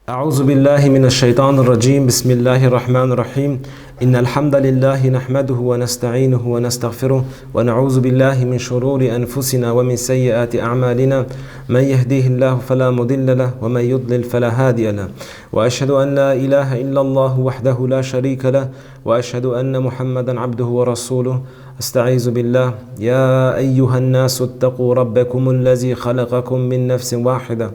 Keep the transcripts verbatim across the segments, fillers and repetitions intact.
أعوذ بالله من الشيطان الرجيم. بسم الله الرحمن الرحيم. إن الحمد لله نحمده ونستعينه ونستغفره، ونعوذ بالله من شرور أنفسنا ومن سيئات أعمالنا. من يهديه الله فلا مضل له، ومن يضلل فلا هادي له. وأشهد أن لا إله إلا الله وحده لا شريك له، وأشهد أن محمدا عبده ورسوله. أستعيذ بالله. يا أيها الناس اتقوا ربكم الذي خلقكم من نفس واحدة،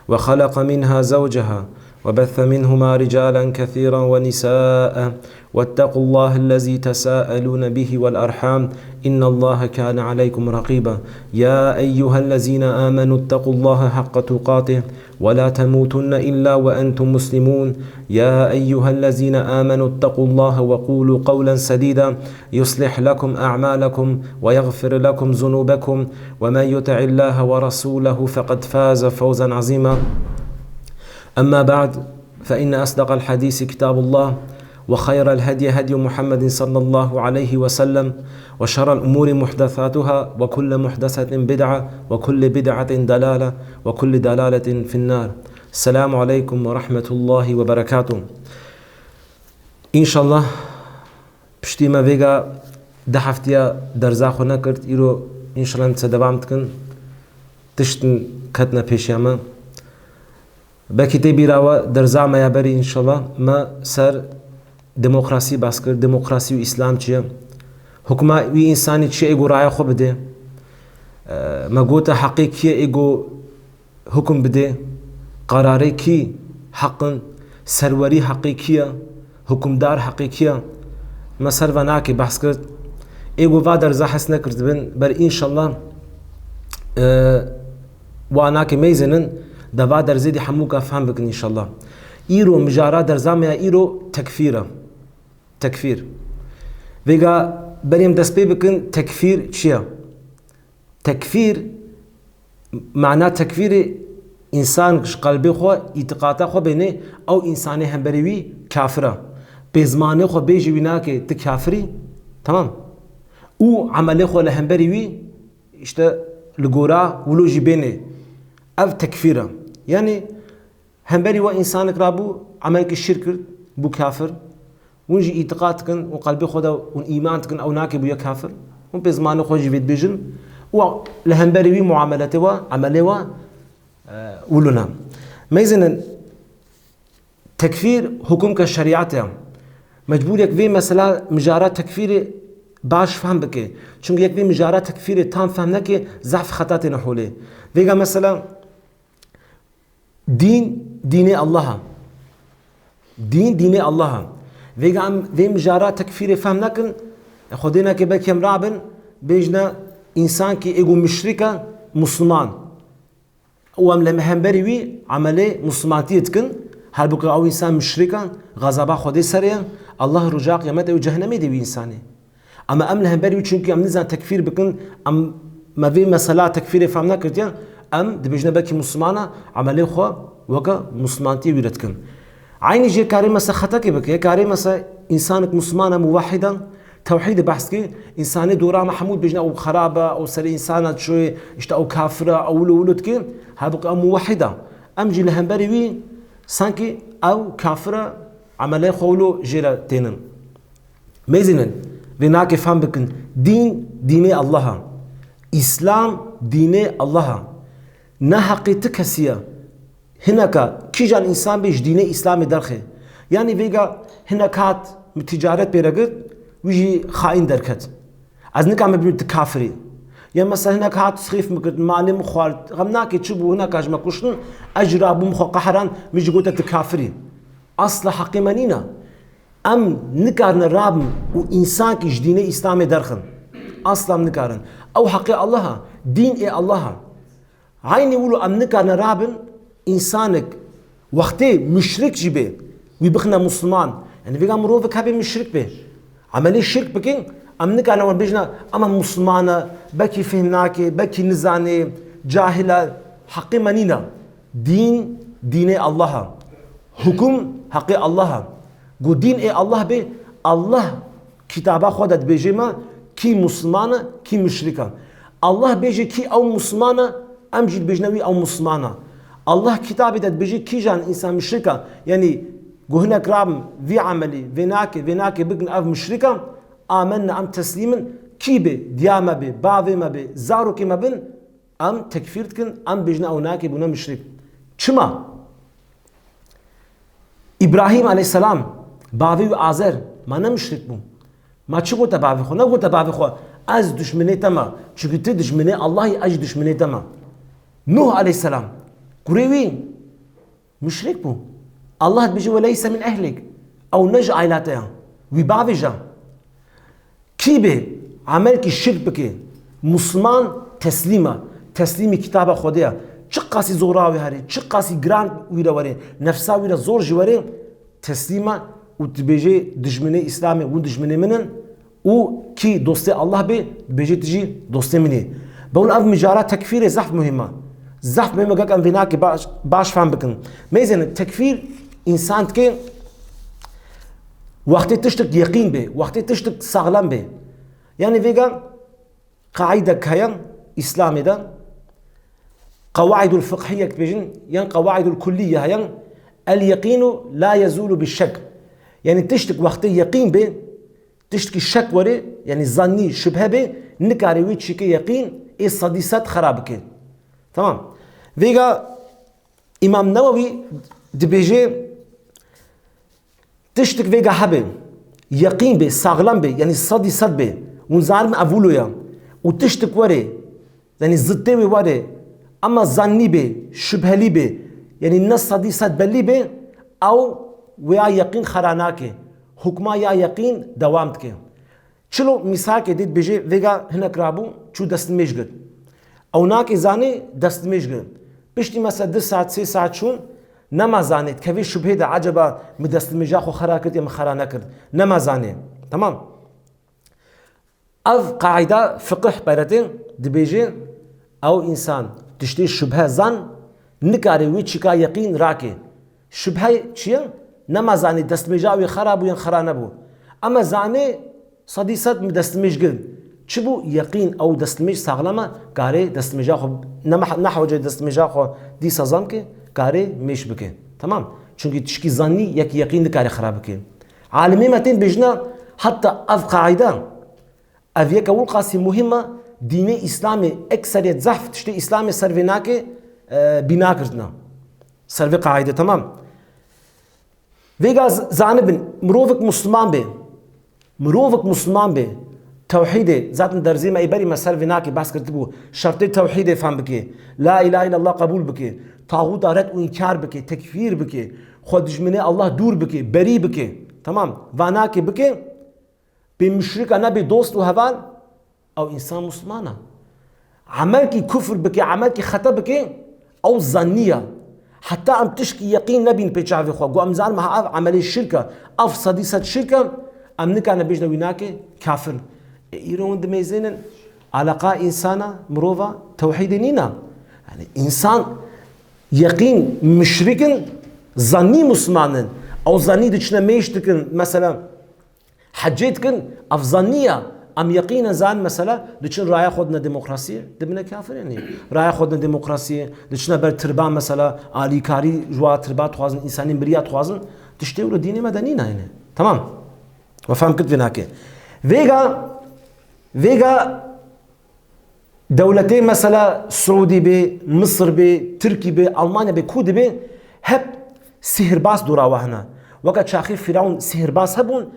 وخلق منها زوجها، وبث منهما رجالا كثيرا ونساء، واتقوا الله الذي تساءلون به والأرحام، إن الله كان عليكم رقيبا. يا أيها الذين آمنوا اتقوا الله حق تقاته، ولا تموتن إلا وأنتم مسلمون. يا أيها الذين آمنوا اتقوا الله وقولوا قولا سديدا، يصلح لكم أعمالكم ويغفر لكم ذنوبكم، ومن يطع الله ورسوله فقد فاز فوزا عظيما. أما بعد، فإن أصدق الحديث كتاب الله، وخير الهدي هدي محمد صلى الله عليه وسلم، وشر الأمور محدثاتها، وكل محدثة بدعة، وكل بدعة ضلالة، وكل ضلالة في النار. السلام عليكم ورحمة الله وبركاته. إن شاء الله، piştî me vêga du heftiya derza xwe nekird, îro înşallah em dewam dikin. Tiştin ketine pêşiya me. Belkî tê bîra we derza me ya berî înşallah me ser demokrasî behs kir. Demokrasî û îslam çi ye? Hukma wî însanî çi ye, ê ku raya xwe bide? E, me gote heqê kî ye, ê ku hukum bide? Qararê kî heq in? Serwerî heqê kî ye? Hukimdar heqê kî ye? Me ser ve nakê behs kir. Ê ku va derza hes nekirtibin, ber înşallah, e, wa nakê meyzênin, de va derzê dî hemûka fehm bikin înşallah. Îro mijara derza me ya îro tekfîr e. Tekfîr. Vêga berê em dest pê bikin, tekfîr çi ye? Tekfîr, mana tekfîrê însan ji qelbê xwe, îtiqata xwe bêne, ew însanê hemberî wî kafir e. Pêzmanê xwe bêjî wî nake, tu kafir î, temam. Û emelê xwe li hemberî wî, îşte, li gora wilo jî bêne. Ev tekfîr e. Yanî, hemberî we însanek rabû, emelekî şirk kir, bû kafir. Hûn jî îtiqat dikin û qelbê xwe de hûn îman dikin, ew nake bûye kafir. Hûn pê zimanê xwe jî vê dibêjin. Û li hemberî wî muameletê we, emelê we, e, wilo ne. Meyzênin, tekfîr hukumke şerîetê ye. Mecbûr yek vê mesela mijara tekfîrê baş fehm bike. Çunke yek vê mijara tekfîrê tam fehm neke, zehf xeta têne holê. Vêga mesela, dîn, dînê Allah e. Dîn, dînê Allah e. Vêga em vê mijara tekfîrê fehm nekin, e, Xwedê neke belkî em rabin, bêjne însankî ê ku muşrik e, musliman. Û em li hemberî wî emelê muslimantiyê dikin, halbûkî ew însan muşrik e, xezaba Xwedê serê ye, Allah roja qiyametê û cehennemê dê wî însanê. Ama em li hemberî wî, çunkî em nizan tekfîr bikin, em, me vê mesela tekfîrê fehm nekirtiye, em dibêjine belkî musliman e, emelê xwe weke muslimantiyê wî re dikin. Eynî jê karê mese xetekê bike, karê mese însanek musliman e, muwehhid e, tewhîdê behs dike, însanê dora me hemû dibêjine ew xerab e, ew serê însan e, çûyê, îşte ew kafir e, ew wilo wilo dike, halbûkî ew muwehhid e. Em jî li hemberî wî sankî ew kafir e, emelê xwe wilo jê re tênin. Mêzînin, vê nake fam bikin. Dîn, dînê Allah e. Îslam, dînê Allah e. Ne heqê ti kesî ye. Hineka, kîjan însan bê ji dînê Îslamê derxe. Yanî vêga hinek hat min ticaret pê re girt, wî jî xaîn derket. Ez nikame bibim tu kafirî. Ya mesela hinek hat sixêf min girt, malê min xwar, xem nake çi bû, hineka ji me kuştin, ez jî rabûm xwe qeheran, min jî gote tu kafirî. Asla heqê me nîne. Em nikarine rabin û însankî ji dînê Îslamê derxin. Asla em nikarin. Ew heqê Allah e, dîn ê Allah e. Eynî wilo em nikarine rabin însanek wextê muşrik jî bê, wî bixine musliman. Yanî vêga mirovek hebe muşrik bê. Emelê şirk bikin, em nikarine wan bêjine, ama musliman e, belkî fêhm nake, belkî nizane, cahil e, heqê me nîne. Dîn, dînê Allah e. Hukum, heqê Allah e. Ku dîn ê Allah bê, Allah kitaba xwe de dibêje me, kî musliman e, kî muşrik e. Allah bêje kî ew musliman e, em jî dibêjine wî ew musliman e. Allah kitabê de dibêje kîjan însan muşrik e, yanî ku hinek rabin vî emelî, vê nake, vê nake bikin ev muşrik e, amenne em teslîm in, kî bê, diya me bê, bavê me bê, zarokê me bin, em tekfîr dikin, em bêjin ew nake bûne muşrik. Çima? Îbrahîm aleyhisselam, bavê wî Azer, ma ne muşrik bû? Ma çi gote bavê xwe? Negote bavê xwe, ez duşminê te me. Çunkî tu duşminê Allahî, ez jî duşminê te me. Nuh aleyhisselam, kurê wî muşrik bû. Allah dibêje, "Ve leyse min ehlik." Ew ne ji aîla te ya. Wî bavêje. Kî bê emelkî şirk bike, Musliman teslîm e, teslîmî kitaba Xwedê ye. Çiqasî zora wî herê, çiqasî giran wî re were, nefsa wî re zor jî were, teslîm e û dibêje, dijminê Îslamê, hûn dijminê min in û kî dostê Allah bê, dibêje tu jî dostê min î. Be hûn ev mijara tekfîrê zehf muhîm e. Zehf muhîm e, gek em vê nake baş, baş fehm bikin. Mêzêne tekfîr însan dike, wextê tiştik yeqîn bê, wextê tiştik saxlem bê. Yanî vêga qaîdek heye Îslamê de, qewaidul fiqhiyek bêjin, yan qewaidul kulliye heye, el yeqînu la yezûlu bi şek. Yanî tiştik wextê yeqîn bê, tiştikî şek were, yanî zannî, şubhe bê, nikare wê çîkê yeqîn ê sedî sed xera bike. Tamam. Vêga Îmam Newewî dibêje, tiştik vêga hebe, yeqîn bê, saxlem bê, yanî sedî sed bê, hûn zanibin ev wilo ye, û tiştik were, yanî zittê wê were, ema zannî bê, şubhelî bê, yanî ne sedî sed bellî bê, ew wêya yeqîn xera nake, hukma ya yeqîn dewam dike. Çilo mîsalkê dê dibêje, vêga hinek rabû, çû destnimêj girt. Ew nake zanê destnimêj girt. Piştî mesela du saet, sê saet çûn, nema zanê, dikevê şubhê de, eceba min destnimêja xwe xera kir ya min xera nekir. Nema zanê. Tamam. Ev qaîda fiqih peretê dibêje, ew însan tiştê şubhe zan, nikare wê çîka yeqîn rake. Şubhe çi ye? Nema zanê destmêja wê xera bû yan xera nebû. Ema zanê sedî sed min destmêj girt. Çi bû? Yeqîn, ew destmêj saxlem e, karê destmêja xwe, nema, nehewce destmêja xwe dîsa zam ke, karê mêş bike. Tamam? Çunkî tişkî zannî yek yeqîn nikare xera bike. Alimê me tên bêjina, heta ev qaîde, ev yeke wilqasî muhîm e, dînê Îslamê ekseriyet zehf tiştê Îslamê ser vê nake, e, bîna kirtina. Ser vê qaîde, tamam. Vêga z-, zanibin, mirovek Musliman bê. Mirovek Musliman bê. Tewhîdê, zaten dersê me ê berî me ser vê nake behs kirtibû. Şertê tewhîdê fehm bike. La îlahe îllallah qebûl bike. Taxûta red û înkar bike, tekfîr bike. Xwe dijminê Allah dûr bike, berî bike. Tamam, va nake bike. Bê muşrika, nebe dost û heval, ew însan Musliman e. Emelkî kufr bike, emelkî xete bike, ew zannî ye. Heta em tişkî yeqîn nebîn pê çavê xwe, ku em zanin ha ev emelê şirk e, ev sedî sed şirk e, em nikane bêjine wî nake kafir. Ê, îro hûn dimêzênin, eleqa însana, mirova, tewhîdê nîne. Yanî însan yeqîn muşrik in, zannî Musliman in. Ew zannî diçine mêş dikin, mesela, hecê dikin, ev zannî ye. Em yeqînen zanin, mesela, diçin raya xwe dine demokrasiyê, dibine kafir, yanî. Raya xwe dine demokrasiyê, diçine ber tirba, mesela, alîkarî ji wa tirba dixwazin, însanî miriya dixwazin, tiştê wilo dînê me de nîne, yanî. Tamam. We fehm kir vê nake. Vêga, vêga Dewletê mesela Siûdî bê, Misir bê, Tirkî bê, Almanya bê, ku dibê, hep sihirbaz dora we hene. Weke çaxê Fîrawn sihirbaz hebûn,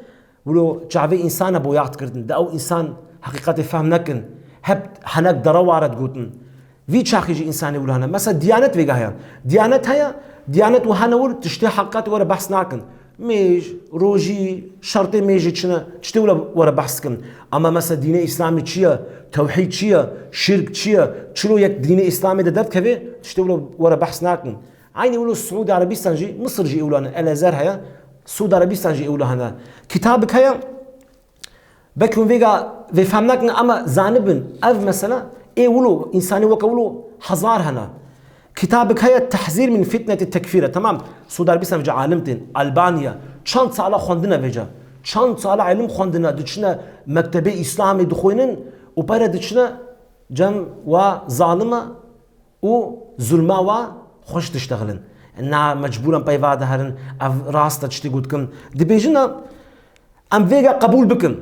wilo çavê însana boyax dikirtin. De ew însan heqîqetê fehm nekin. Hep henek dere ware digotin. Vî çaxê jî însanê wilo hene. Mesela Diyanet vêga heye. Diyanet heye, Diyanet û hene wir tiştê heqîqetê were behs nakin. Mêj, rojî, şertê mêjê çi ne, tiştê wilo were behs dikin. Ama mesela dînê Îslamê çi ye, tewhîd çi ye, şirk çi ye, çilo yek dînê Îslamê de derdikeve, tiştê wilo were behs nakin. Eynî wilo Siûdî Erebîstan jî, Misir jî ewla ne, El Ezher heye, Siûdî Erebîstan jî ewla hene. Kitabik heye, belkî hûn vêga vê fehm nakin, ama zanibin, ev mesela ê wilo, însanê weke wilo hezar hene. Kitabik heye Tehzîr min fitneti tekfîr e, temam. Siûdî Erebîstan vêca alim tên, Albaniya. Çend sala xwendine vêca. Çend sala ilim xwendine, diçine mektebê Îslamê dixwînin û pere diçine cem wa zalime û zulma wa Xweş diştexilin. Na mecbûr em peyva de herin, ev rast e tiştê ku dikin. Dibêjin em vêga qebûl bikin.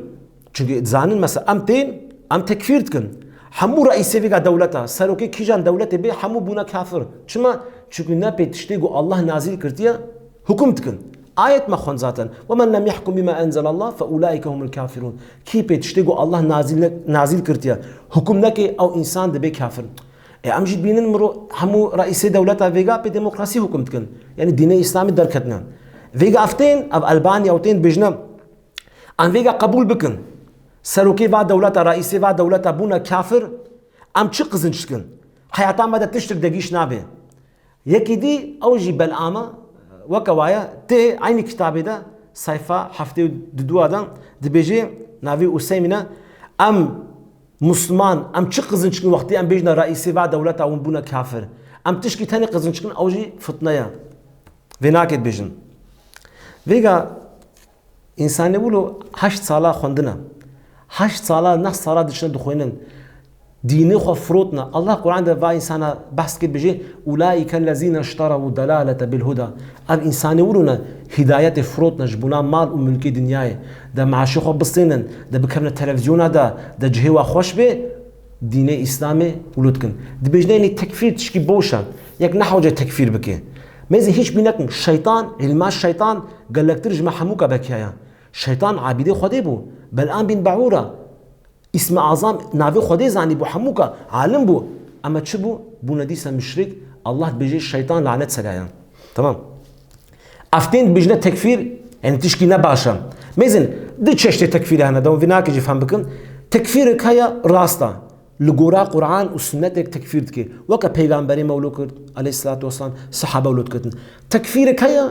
Çunkî dizanin mesela em tên, em tekfîr dikin. Hemû reîsê vêga dewleta, serokê kîjan dewletê bê, hemû bûne kafir. Çima? Çunkî ne pê tiştê ku Allah nazîl kirtiye, hukum dikin. Ayet me xwend zaten. "Ve men lem yahkum bima enzelallah fe ulaike humul kafirun." Kî pê tiştê ku Allah nazîl ne-, nazîl kirtiye, hukum neke, ew însan dibe kafir. E, em jî dibînin miro hemû reîsê dewleta vêga pê demokrasî hukum dikin. Yanî dînê Îslamî derketine. Vêga ev tên, ev Albanya û tên dibêjine, em vêga qebûl bikin. Serokê va dewleta, reîsê va dewleta bûne kafir, em çi qizinç dikin? Heyata me de tiştik degîş nabe. Yekî dî ew jî belama, weke waye, tê eynî kitabê de seyfa heftê û duduwa de dibêje, navê Useymîn e, em Musliman, em çi qizinç kin wextî em bêjine reîsê va dewleta hûn bûne kafir. Em tişkî tenê qizinç kin, ew jî fitne ye. Vê nake dibêjin. Vêga însanê wilo heşt sala xwendine. Heşt sala, neh sala diçine dixwînin. Dînê xwe firotine. Allah Quran de va însana behs kir, bêje, "Ulaike lezîne işterawu delalete bil huda." Ev însanê wilo ne hîdayetê firotine ji bona mal û mulkê dinyayê. De meaşê xwe bistênin, de bikevine televîzyona de, de cihê wa xweş bê, dînê Îslamê wilo dikin. Dibêjne, yanî tekfîr tişkî boş e. Yek nehewce tekfîr bike. Mêzî hîç bî nekin. Şeytan, îlma şeytan gelektir ji me hemûka bekiyaye. Şeytan abîdê Xwedê bû. Belam bin Beûra. Îsmi Azam navê Xwedê zanî bû, hemûka alim bû. Ema çi bû? Bûne dîsa muşrik. Allah dibêje şeytan lanet serayan. Tamam. Ev tên dibêjine tekfîr, yanî tişkî ne baş e. Mêzin, du çeştê tekfîrê hene, de hûn vî nake jî fehm bikin. Tekfîrek heye rast e. Li gora Quran û sunnetek tekfîr dike. Weke peygamberê me wilo kir, aleyhisselatu vesselam, sahabe wilo diketin. Tekfîrek heye,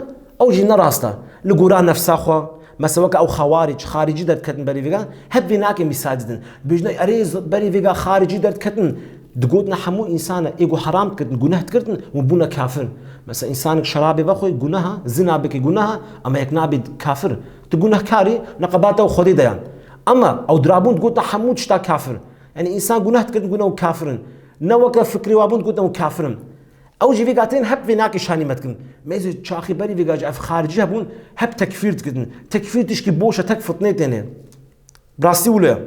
ew jî ne rast e. Li gora nefsa xwe, mesela weke ew xewarîc, xarîcî derdiketin berî vêga, hep vê nake mîsal didin. Dibêjine, erê z-, berî vêga xarîcî derdiketin, digotina hemû însan e, ê ku heram dikitin, guneh dikitin, hûn bûne kafir. Mesela însanek şerabê vexwe, guneh e, zina bike, guneh e, ema yek nabê kafir. Tu gunehkar î, neqebata ew Xwedê de ye. Ema ew dirabûn digotina hemû tişta kafir. Yanî însan guneh dikitin, guneh û kafir in. Ne weke fikrê wa bûn digotin ew kafir in. Ew jî vêga tên hep vê nake şanî me dikin. Mêzê çaxî berî vêga jî ev xaricî hebûn hep tekfîr dikitin. Tekfîr tişkî boş e, tek fitnê têne. Bi rastî wilo ye.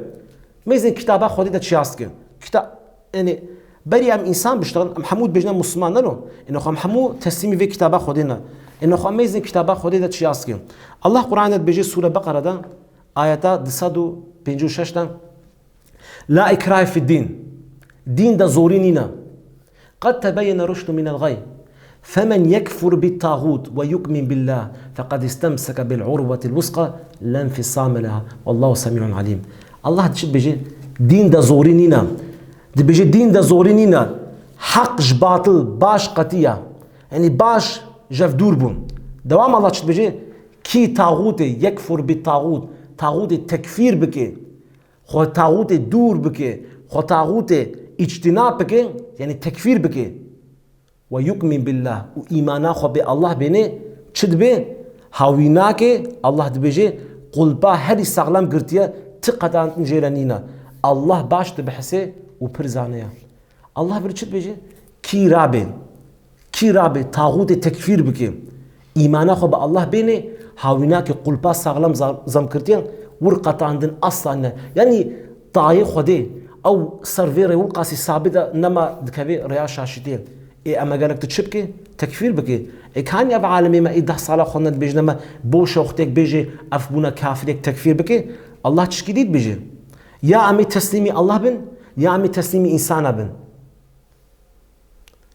Mêzên kitaba Xwedê de çi yaz dike? Kita-, yanî berî em însan biştexin, em hemû dibêjine Musliman ne lo. Êno xwe em hemû teslîmî vê kitaba Xwedê ne. Êno xwe em mêzên kitaba Xwedê de çi yaz dike? Allah Quran de dibêje Sûre Beqere de, ayeta du sed û pêncî û şeş de, "La ikrahe fid din." Dîn de zorî nîne. "Qed tebeyyene rushdu minel ğey. Femen yekfur bit tağut ve yu'min billah feqed istemseke bil urvetil wusqa la infisame leha. Vallahu semi'un alim." Allah çi dibêje? Dîn de zorî nîne. Dibêje dîn de zorî nîne. Heq ji batil baş qetî ya. Yanî baş ji ev dûr bûn. Dewam Allah çi dibêje? Kî tağutê, yekfur bit tağut, tağutê tekfîr bike, xwe tağutê dûr bike, xwe tağutê îctinab bike, yanî tekfîr bike. Ve yu'min billah, û îmana xwe bê Allah bêne, çi dibe? Hawînakê, Allah dibêje, qulpa herî saxlem girtiye, ti qetandin jê re nîne. Allah baş dibihise û pir zane ye. Allah vir çi dibêje? Kî rabe, kî rabe, taxûtê tekfîr bike, îmana xwe bi Allah bêne, hawînakê qulpa saxlem za-, zemkirtiye, wir qetandin asla ne. Yanî tayê Xwedê, ew ser vê rêwilqasî sabit e, nema dikeve rêya şaşîtiyê. Ê, eme gelek tu çi bike? Tekfîr bike. Ê, kanî ev alimê me ê deh sala xwe ne dibêjine me, bo şewxtêk bêje, ev bûne kafirêk tekfîr bike? Allah çişkî dî dibêje. Ya em ê teslîmî Allah bin, ya em ê teslîmî însana bin.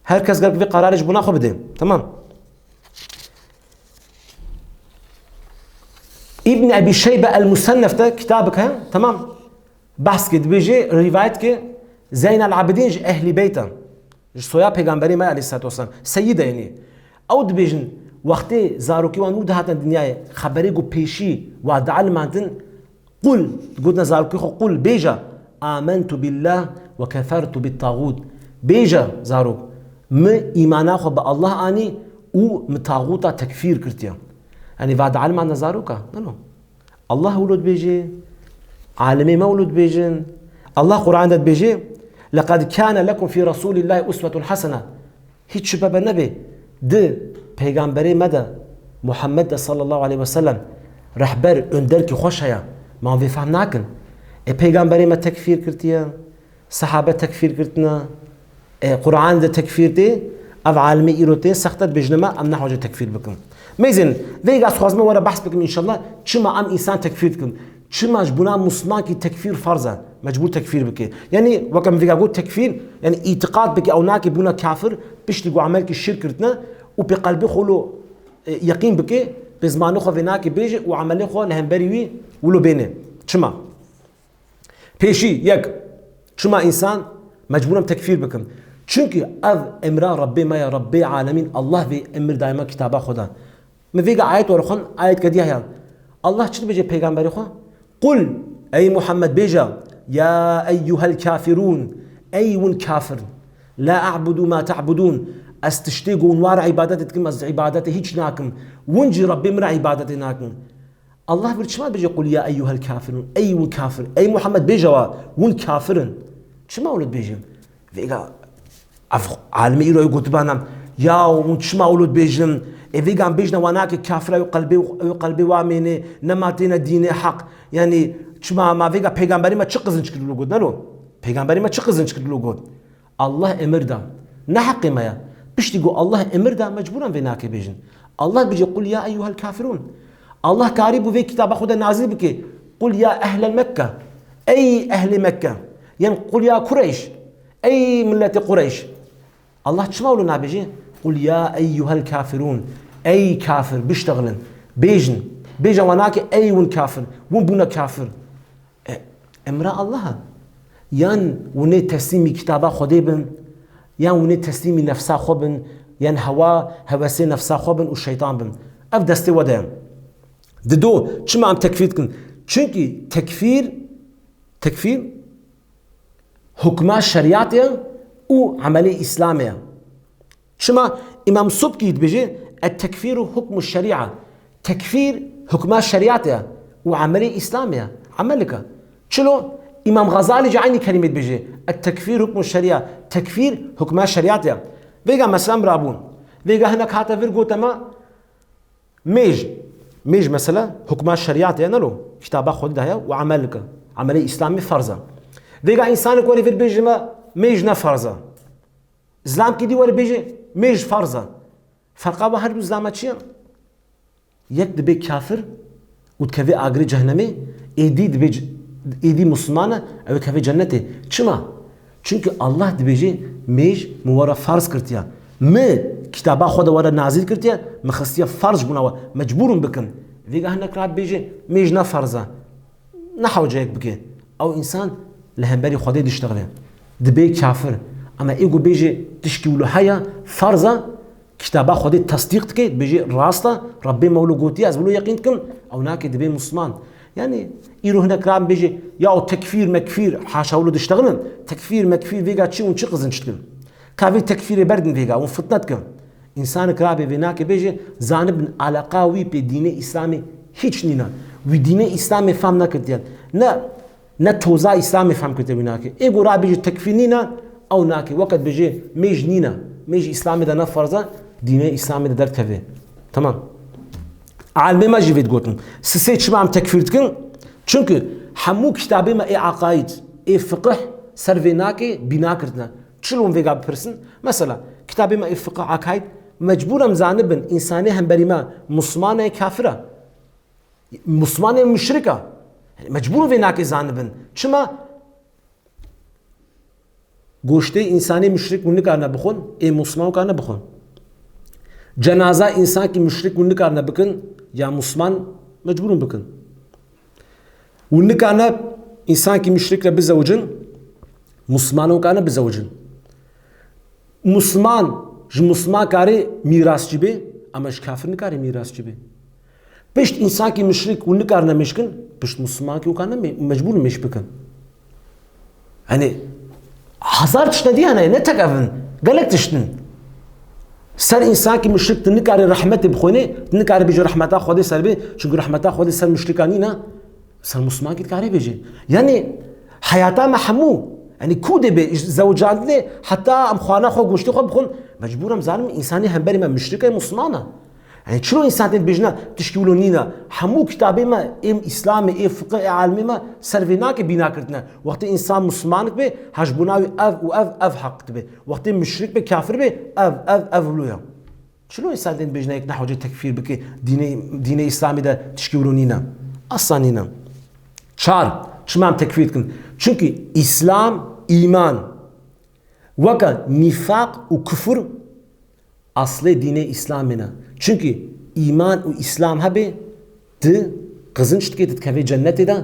Her kes gerek vê qerarê ji bona xwe bide. Tamam. Îbn Ebî Şeybe El Musennef de kitabek heye. Tamam. Behs ke dibêje, rîvayet ke Zeynel Abidîn ji Ehlî Beyt e. Ji soya Pêgamberê me aleyhissalatu vesselam. Seyîd e yanî. Ew dibêjin, wextê zarokê wan nû dihatin dinyayê, xeberê ku pêşî wa dielmandin, "Qul", gotina zarokê xwe, "Qul", bêje, "Amentu billah ve kefertu bit taxût." Bêje zarok, "Min îmana xwe bi Allah anî û min taxûta tekfîr kirtiye." Yanî va dielmandin zaroka? Ne, no. Allah wilo dibêje, alimê me wilo dibêjin. Allah Quran de dibêje, "Leqad kâne lekum fî Resûlîllahî uswetun hasene." Hiç şübhe be nebe, di peygamberê me de, Muhammed de sallallahu aleyhi ve sellem, rehber, önderkî xweş heye. Ma vê fehm nakin. E, peygamberê me tekfîr kirtiye, sahabe tekfîr kirtine, e, Quran de tekfîr tê, ev alimê îro tê, sexte dibêjine me, em nehwace tekfîr bikin. Mêzin, vêga ez xwazime were behs bikim inşallah, çima em însan tekfîr dikin. Çima ji bona Muslimankî tekfîr farz e? Mecbûr tekfîr bike. Yanî weke min vêga got tekfîr, yanî îtiqat bike ew nake bûna kafir, piştî ku emelkî şirk kirtine û pê qelbê xwe lo, e, yeqîn bike, pê zimanê xwe vê nake bêje û emelê xwe li hemberî wî wilo bêne. Çima? Pêşî, yek, çima însan mecbûr em tekfîr bikin? Çunkî ev emra Rebbê me ya, Rebbê alemîn, Allah vê emir daye me kitaba xwe de. Min vêga ayet were xwend, ayet kediya ya. Allah çi dibêje peygamberê xwe? Qul, ey Muhammed, bêje, ya eyyuhel kafirûn, ey win kafir. La a'budu ma ta'budûn. Ez tiştê ku hûn ware îbadetê dikim, ez îbadetê hiç nakim. Win jî Rebbê min re îbadetê nakin. Allah vir çima dibêje, qul ya eyyuhel kafirûn, ey win kafir. Ey Muhammed, bêje wa, win kafir in. Çima wilo dibêjin? Vêga Ev alimê îro ew gotibana, ya hûn çima wilo dibêjin? Ê vêgan bêjine wa nake kafir, ew qelbê, ew qelbê wa mêne, nema têne dînê heq. Yanî çima ma vêga peygamberî me çi qizinç kir wilo got, ne lo? Peygamberî me çi qizinç kir wilo got? Allah emir da. Ne heqê me ya. Piştî ku Allah emir da, mecbûran vê nake bêjin. Allah bêje, qul ya eyyuhel kafirûn. Allah karî bû vê kitaba xwe de nazil bike. Qul ya ehlel Mekke. Ey ehlê Mekke. Yan qul ya Kureyş. Ey milletê Qureyş! Allah çima wilo nabêje? Qul ya eyyuhel kafirûn. Ey kafir, biştexilin. Bêjin. Bêje wa nake ey win kafir. Win bûne kafir. E, emra Allah e. Yan winê teslîmî kitaba Xwedê bin, yan winê teslîmî nefsa xwe bin, yan hewa, hewesê nefsa xwe bin û şeytan bin. Ev destê we de ye. Dido, çima em tekfîr dikin? Çunkî tekfîr, tekfîr hukma şerîatê ye û emelê Îslamê ye. Çima Îmam Subkî dibêje, "Et-tekfîru hukmu şerîa." Tekfîr hukma şerîatê ye û emelê Îslamê ye. Emelike. Çilo Îmam Xezalî jî eynî kelîmê dibêje, "Et-tekfîr hukmu şerîa." Tekfîr hukma şerîatê ye. Vêga mesela min rabûn. Vêga hinek hate vir gote me, Mêj. Mêj mesela hukma şerîatê ye, ne lo? Kitaba Xwedê de heye û emel dike. Emelê Îslamê ferz e. Vêga însanek were vir bêje me, mêj ne ferz e. Zlamkî dî were bêje, mêj ferz e. Ferqa we her du zlama çi ye? Yek dibe kafir û dikeve agirê cehnemê, êdî dibe c-, êdî Musliman e, ew ê keve cennetê. Çima? Çunkî Allah dibêje, mêj min we re farz kirtiye. Mi kitaba xwe de we re nazîl kirtiye, min xistiye farz ji bona we. Mecbûr in bikin. Vêga hinek rabêje, mêj ne farz e. Ne hewceyek bike. Ew însan li hemberî Xwedê diştexile. Dibe kafir. Ama ê ku bêje, tişkî wilo heye, farz e, Kitaba Xwedê tesdîq dike, dibêje, rast e, Rebbê me wilo gotiye, ez wilo yeqîn dikim, ew nake dibe Musliman. Yanî, îro hinek ran bêje, ya o tekfîr, mekfîr, haşa wilo diştexilin, tekfîr, mekfîr, vêga çi hûn çi qizinç dikin? Ka vê tekfîrê berdin vêga, hûn fitne dikin. Însanek rabe vê nake bêje, zanibin alaqa wî pê dînê Îslamê hiç nîne. Wî dînê Îslamê fam nekirtiye. Ne Ne toza Îslamê fem kete wî nake. Ê ku rabêje tekfîr nîne, ew nake. Weke dibêje mêj nîne. Mêj Îslamê de ne ferz e, dînê Îslamê de derdikeve. Tamam. Alimê me jî vê digotin. Sisê çima em tekfîr dikin? Çunku hemû kitabê me ê eqaîd, ê fiqih ser vê nake bîna kirtine. Çilo em vêga bipirsin? Mesela, kitabê me ê fiqih eqaîd, mecbûr em zanibin, însanê hemberî me Musliman e, kafir e. Muslimanê muşrik e. Yanî mecbûr vê nake zanibin. Çima? Goştê însanê muşrik hûn nikarine bixwin, ê Musliman karine bixwin. Cenaza însankî muşrik hûn nikarine bikin, ya Musliman mecbûr in bikin. Hûn nikarine însankî muşrik re bizewicin, Musliman hûn karine bizewicin. Musliman ji Musliman karê mîrasçî bê, ama ji kafir nikarê mîrasçî bê. Pişt însankî muşrik hûn nikarine mêj kin, pişt Muslimankî hûn karine mê-, mecbûr mêj bikin. Yanî hezar tişt ne dî hene, ne tek ev in, gelek tişt in. Ser însankî muşrik tu nikarê rehmetê bixwînê, tu nikarê bêjî rehmeta Xwedê ser bê, çunku rehmeta Xwedê ser muşrika nîne. Ser Muslimankî dikarê bêjê. Yanî heyata me hemû, Yanî ku dê bê zewicandinê, heta em xwarina xwe, goştê xwe bixwin, mecbûr em zanin, însanê hemberî me muşrik e, musliman e. Yanî çilo însan tên dibêjine tişkî wilo nîne? Hemû kitabê me, êm Îslamê, ê fiqê, ê alimê me ser vê nake bîna kirtine. Wextê însan muslimanik bê, hejbûna wî ev û ev, ev heq dibe. Wextê muşrik bê, kafir bê, ev, ev, ev wilo ye. Çilo însan tên dibêjine yek nehewce tekfîr bike, dînê, dînê Îslamê de tişkî wilo nîne? Asla nîne. Çar, çima em tekfîr dikin? Çunkî Îslam, îman, weke nîfaq û kufur aslê dînê Îslamê ne. Çunkî îman û Îslam hebe, tu qizinç dikê, tu dikevê cennetê de,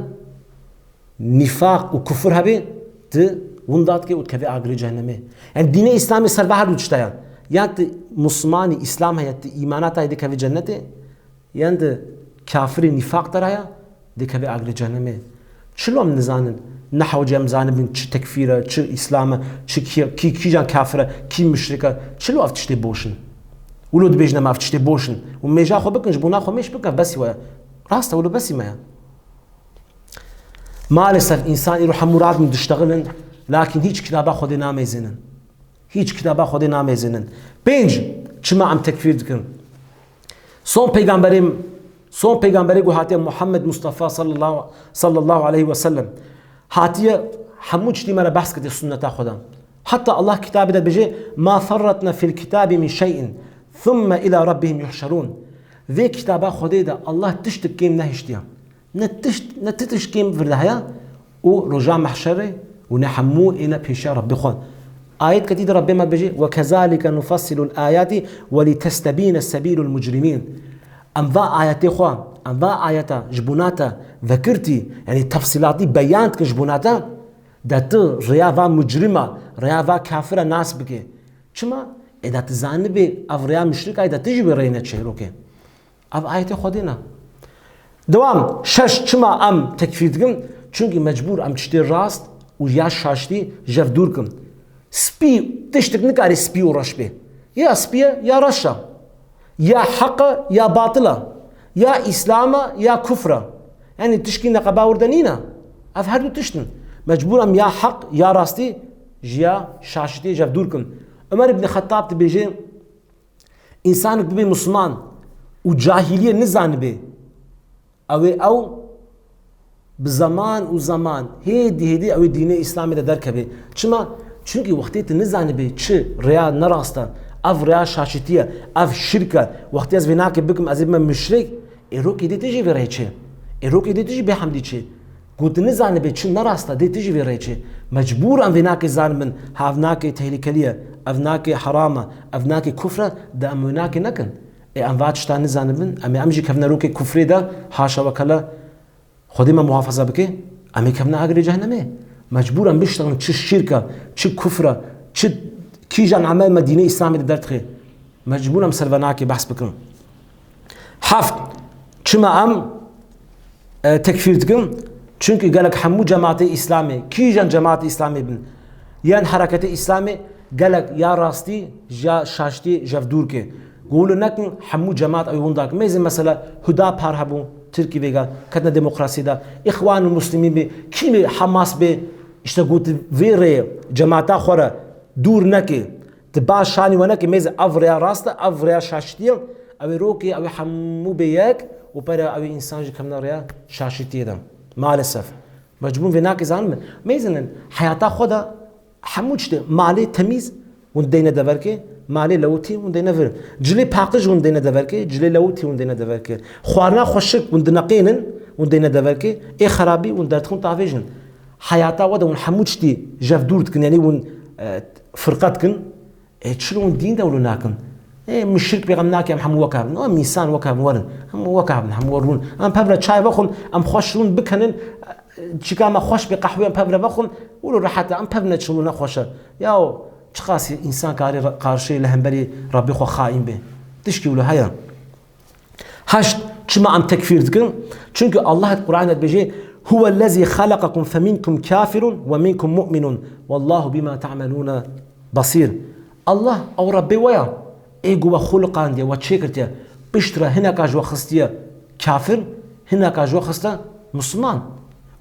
nîfaq û kufur hebe, tu winda dikê û dikevê agirê cehennemê. Yanî dînê Îslamê ser ve her du tişta ye. Yan tu muslimanî, Îslam heye, tu îmana te heye, dikevê cennetê, yan de kafirê nîfaq te ra ya, dikeve agirê cehennemê. Çilo em nizanin? Nehewce em zanibin çi tekfîr e, çi Îslam e, çi kî, kî, kîjan kafir e, kî muşrik e. Çilo ev tiştê boş in? Wilo dibêjin em ev tiştê boş in. Û mêja xwe bikin, ji bona xwe mêj bikin, ev besî we ye. Rast e, wilo besî me ye. Maalesef însan îro hemû radin diştexilin, lakin hîç kitaba Xwedê namêzinin. Hîç kitaba Xwedê namêzinin. Pênc, çima em tekfîr dikin? Son peygamberê, son peygamberê ku hatiye, Muhammed Mustafa sallallahu, sallallahu aleyhi ve sellem, hatiye hemû tiştî me re behs kiriye sunneta Xweda. Heta Allah kitabê de dibêje, "Ma ferratna fil kitabi min şey'in, thumme ila rabbihim yuhşerun." Vê kitaba Xwedê de Allah tiştik kêm nehiştiye. Ne tişt, ne ti tişt kêm vir de heye û roja mehşerê û ne hemû êne pêşiya Rebbê xwe. Ayet ketî de Rebbê me dibêje, "Ve kezalike nufassilu l-ayati ve li testebîne sebîlu l-mucrimîn." Em va ayetê xwe, em va ayeta ji bona te vekirtî, yanî tefsîlatî beyan dikin ji bona te, de tu rêya va mucrima, rêya va kafira nas bike. Çima? Ê de tu zanibê ev rêya muşrika ye, de tu jî wê rê neçê rokê. Ev ayetê Xwedê ne. Dewam, şeş, çima em tekfîr dikin? Çunkî mecbûr em tiştê rast û ya şaştî ji hev dûr kin. Spî, tiştik nikarî spî û reş bê. Ya spî ye, ya reş e. Ya heq e, ya batil e. Ya Îslam e, ya kufr e. Yanî tişkî neqeba wir de nîne. Ev her du tişt in. Mecbûr em ya heq, ya rastî ji ya şaştiyê ji hev dûr kin. Umer ibn Xettab dibêje, Însanek bibe misliman û cahiliyê nizanibe, ew ê ew bi zeman û zeman hêdî hêdî ew ê dînê Îslamê de derkeve. Çima? Çunkî wextê tu nizanibe çi rêya nerast e, ev rêya şaşitî ye, ev şirk e, wextê ez vê nakê bikim ez ê bime muşrik, êrokê dê tu jî vê rê çê. Êrokê dê tu jî bêhemdî çê. Ku tu nizanibe çi nerast e, dê tu jî vê rê çê. Mecbûr em vê nakê zanibin, ha ev nakê tehlikelî ye, ev nakê heram e, ev nakê kufr e, de em wê nakê nekin. Ê em va tişta nizanibin, em ê em jî kevine rokê kufrê de, haşa wekele Xwedê me muhafaza bike, em ê kevine agirê cehennemê. Mecbûr em biştexin çi şirk e, çi kufr e, çi kîjan emel me dînê Îslamê de derdixe. Mecbûr em ser ve nakê behs bikin. Heft, çima em, e, tekfîr dikin? Çunkî gelek hemû cemaatê Îslamê, kîjan cemaatê Îslamê bin, yên hereketê Îslamê gelek ya rastî, ya şaştî ji hev dûr ke. Golo nekin hemû cemaat ew winda ke. Mêzin mesela Hudapar hebû, Tirkî vêga, ketine demokrasiyê de. Îxwanul Muslimîn bê, kî bê Hamas bê, işte got vê rê cemaata xwe re dûr neke. Tu ba şanî we neke, mêze ev rêya rast e, ev rêya şaşitî ye, ew ê rokê, ew ê hemû bê yek û pere ew ê însan jî kevne rêya şaşitiyê de. Maalesef. Mecbûr vê nakê zanibin. Mêzinin heyata xwe de hemû tiştê, malê temîz hûn deyne deverkê, malê lewitî hûn deyne vir. Cilê paqij hûn deyne deverkê, cilê lewitî hûn deyne deverkê. Xwarina xweşik hûn dineqênin, hûn deyne deverkê, ê xerabî hûn derdixin tavêjin. Heyata we de hûn hemû tiştî ji hev dûr dikin, yanî hûn, e, firqe dikin. Ê, çilo hûn dîn de wilo nakin? Ê, muşrik bê, xem nake, em hemû wek hev bin. Em însan wek hev bin, werin. Hemû wek hev bin, hemû werin. Em pev re çay vexwin, em xweş rûn bikenin, çika me xweş bê, qehwê em pev re vexwin, wilo rehet e, em pev neçin, wilo nexweş e. Yaw, çiqasî însan karê re-, qarşî li hemberî Rebbê xwe xaîn bê? Tişkî wilo heye? Heşt, çima em tekfîr dikin? Çunkî Allah di Qur'anê de dibêje, "Huwellezî xeleqekum feminkum kafirun ve minkum mu'minun, wallahu bima ta'melûne basîr." Allah ew Rebbê we ya, ê ku we xuliqandiye, we çêkirtiye, piştre hineka ji we xistiye kafir, hineka ji we xiste misliman.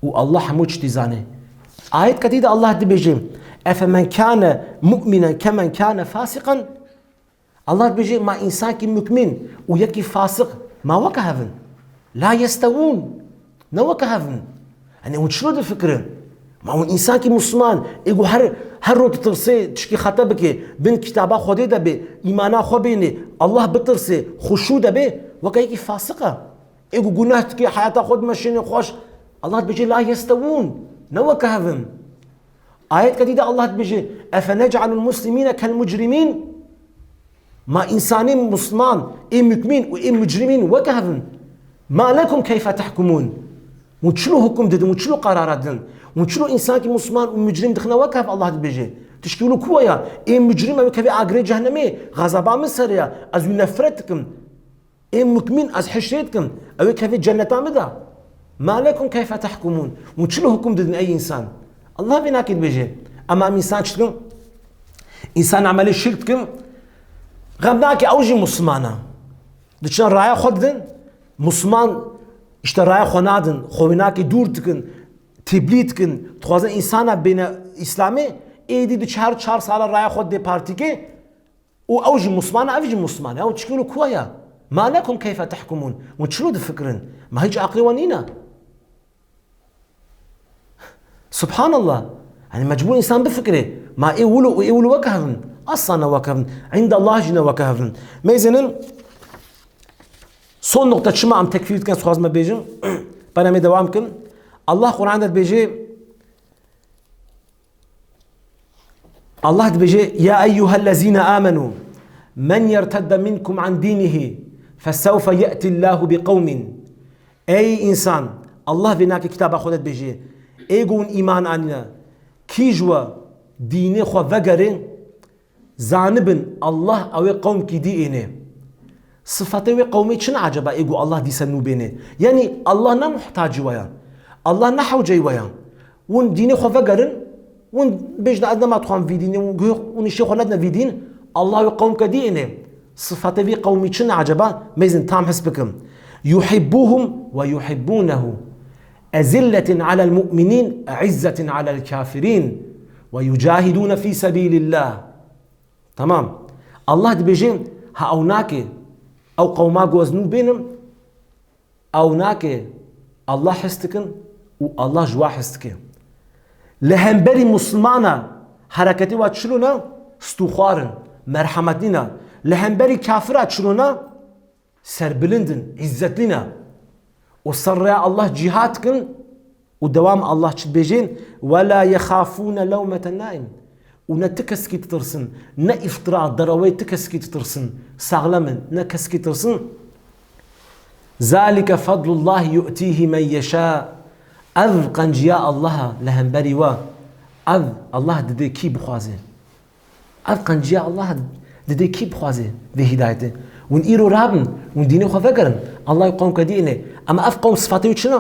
Û Allah hemû tiştî zanê. Ayetka dî de Allah dibêje, "Efemen kâne mu'minen kemen kâne fasiqan." Allah dibêje, ma însankî mukmin û yekî fasiq, ma weke hev in? La yestewûn. Ne weke hev in. Yanî hûn çilo difikirin? Ma hûn însankî musliman, ê ku her, her roj ditirsê, tişkî xete bike, bin kitaba Xwedê de be, îmana xwe bêne, Allah bitirsê, xuşû de be, weke yekî fasiq e. Ê ku guneh dike, heyata xwe dimeşîne xweş. Allah dibêje, "La yestewûn." Ne weke hev in. Ayetka dî de Allah dibêje, "Efenec'alul muslimîne kel mucrimîn?" Ma însanê musliman, ê mukmin û ê mucrimîn weke hev in? "Ma lekum keyfe tehkumûn?" Hûn çilo hukum didin, hûn çilo qerara didin? Hûn çilo însankî musliman û mucrim dixine weke hev, Allah dibêje? Tişkî wilo ku ya? Ê mucrim ew kevê agirê cehennemê, xezaba min ser e ya, ez wî nefret dikim. Ê mukmin, ez hişrê dikim, ew ê kevê cenneta min de. "Ma lekum keyfe tehkumûn?" Hûn çilo hukum didin ey însan? Allah vê nakê dibêje. Ema em însan çi dikin? Însan emelê şirk dikin. Xem nake, ew jî musliman e. Diçin raya xwe didin. Musliman işte raya xwe nadin. Xwe wê nakê dûr dikin. Teblî dikin. Dixwazin însana bêne Îslamê. Êdî diçe her çar sala raya xwe didê partîkê. Û ew jî musliman e, ev jî musliman e. Ew çikî wilo ku ya? "Ma lekum keyfe tehkumûn?" Hûn çilo difikirin? Ma hîç aqilê wan nîne? Subhanallah. Yanî mecbûr însan bifikire. Ma ê wilo û ê wilo weke hev in? Asla ne weke hev in. Îndallah jî ne weke hev in. Mêzinin son nokta çima em tekfîr dikin, ez dixwazim me bêjim. Pera me dewam kin. Allah Quran de dibêje, Allah dibêje, "Ya eyyuhellezîne amenû, men yertedde minkum an dînihî, fesewfe ye'tillâhu bi qewmin." Ey însan, Allah vê nakê kitaba xwe de dibêje, ê ku hûn îman anîne, kî ji we dînê xwe vegere, zanibin Allah ew ê qewmkî dî êne. Sifatê wê qewmê çi ne eceba, ê ku Allah dîse nû bêne? Yanî Allah ne muhtacî we ya. Allah ne hewceyî we ya. Hûn dînê xwe vegerin, hûn bêjin, "Ez nema dixwam vî dînê", hûn guh-, hûn îşê xwe nedine vî dîn, Allah wê qewmke dî êne. Sifatê vî qewmî çi ne eceba? Mêzin tam his bikim. "Yuhibbuhum ve yuhibbunehu. Ezilletin alel mu'minîn, izzetin alel kafirîn. Ve yucahidûne fî sebîlillah." Tamam. Allah dibêje, ha ew nake, ew qewma ku ez nû bênim, ew nake, Allah his dikin û Allah ji wa his dike. Li hemberî Muslimana hereketê wa çilo ne? Stûxwar in, merhemet nîne. Li hemberî kafira çilo ne? Serbilind in, îzzetlî ne. Û ser rêya Allah cîhad dikin û dewam Allah çi dibêjin? "Ve la yexafûne lewmete naim." Û ne ti kesikî ditirsin, ne îftira, dereweyê ti kesikî ditirsin. Saxlem in, ne kesikî ditirsin. "Zalike fadlullahi yu'tîhi men yeşâ." Ev qenciya Allah e li hemberî we. Ev Allah dide kî bixwaze. Ev qenciya Allah dide kî bixwaze vê hîdayetê. Hûn îro rabin, hûn dînê xwe vegerin. Allah qewmke dî êne. Ema ev qewm sifatê wî çi ne?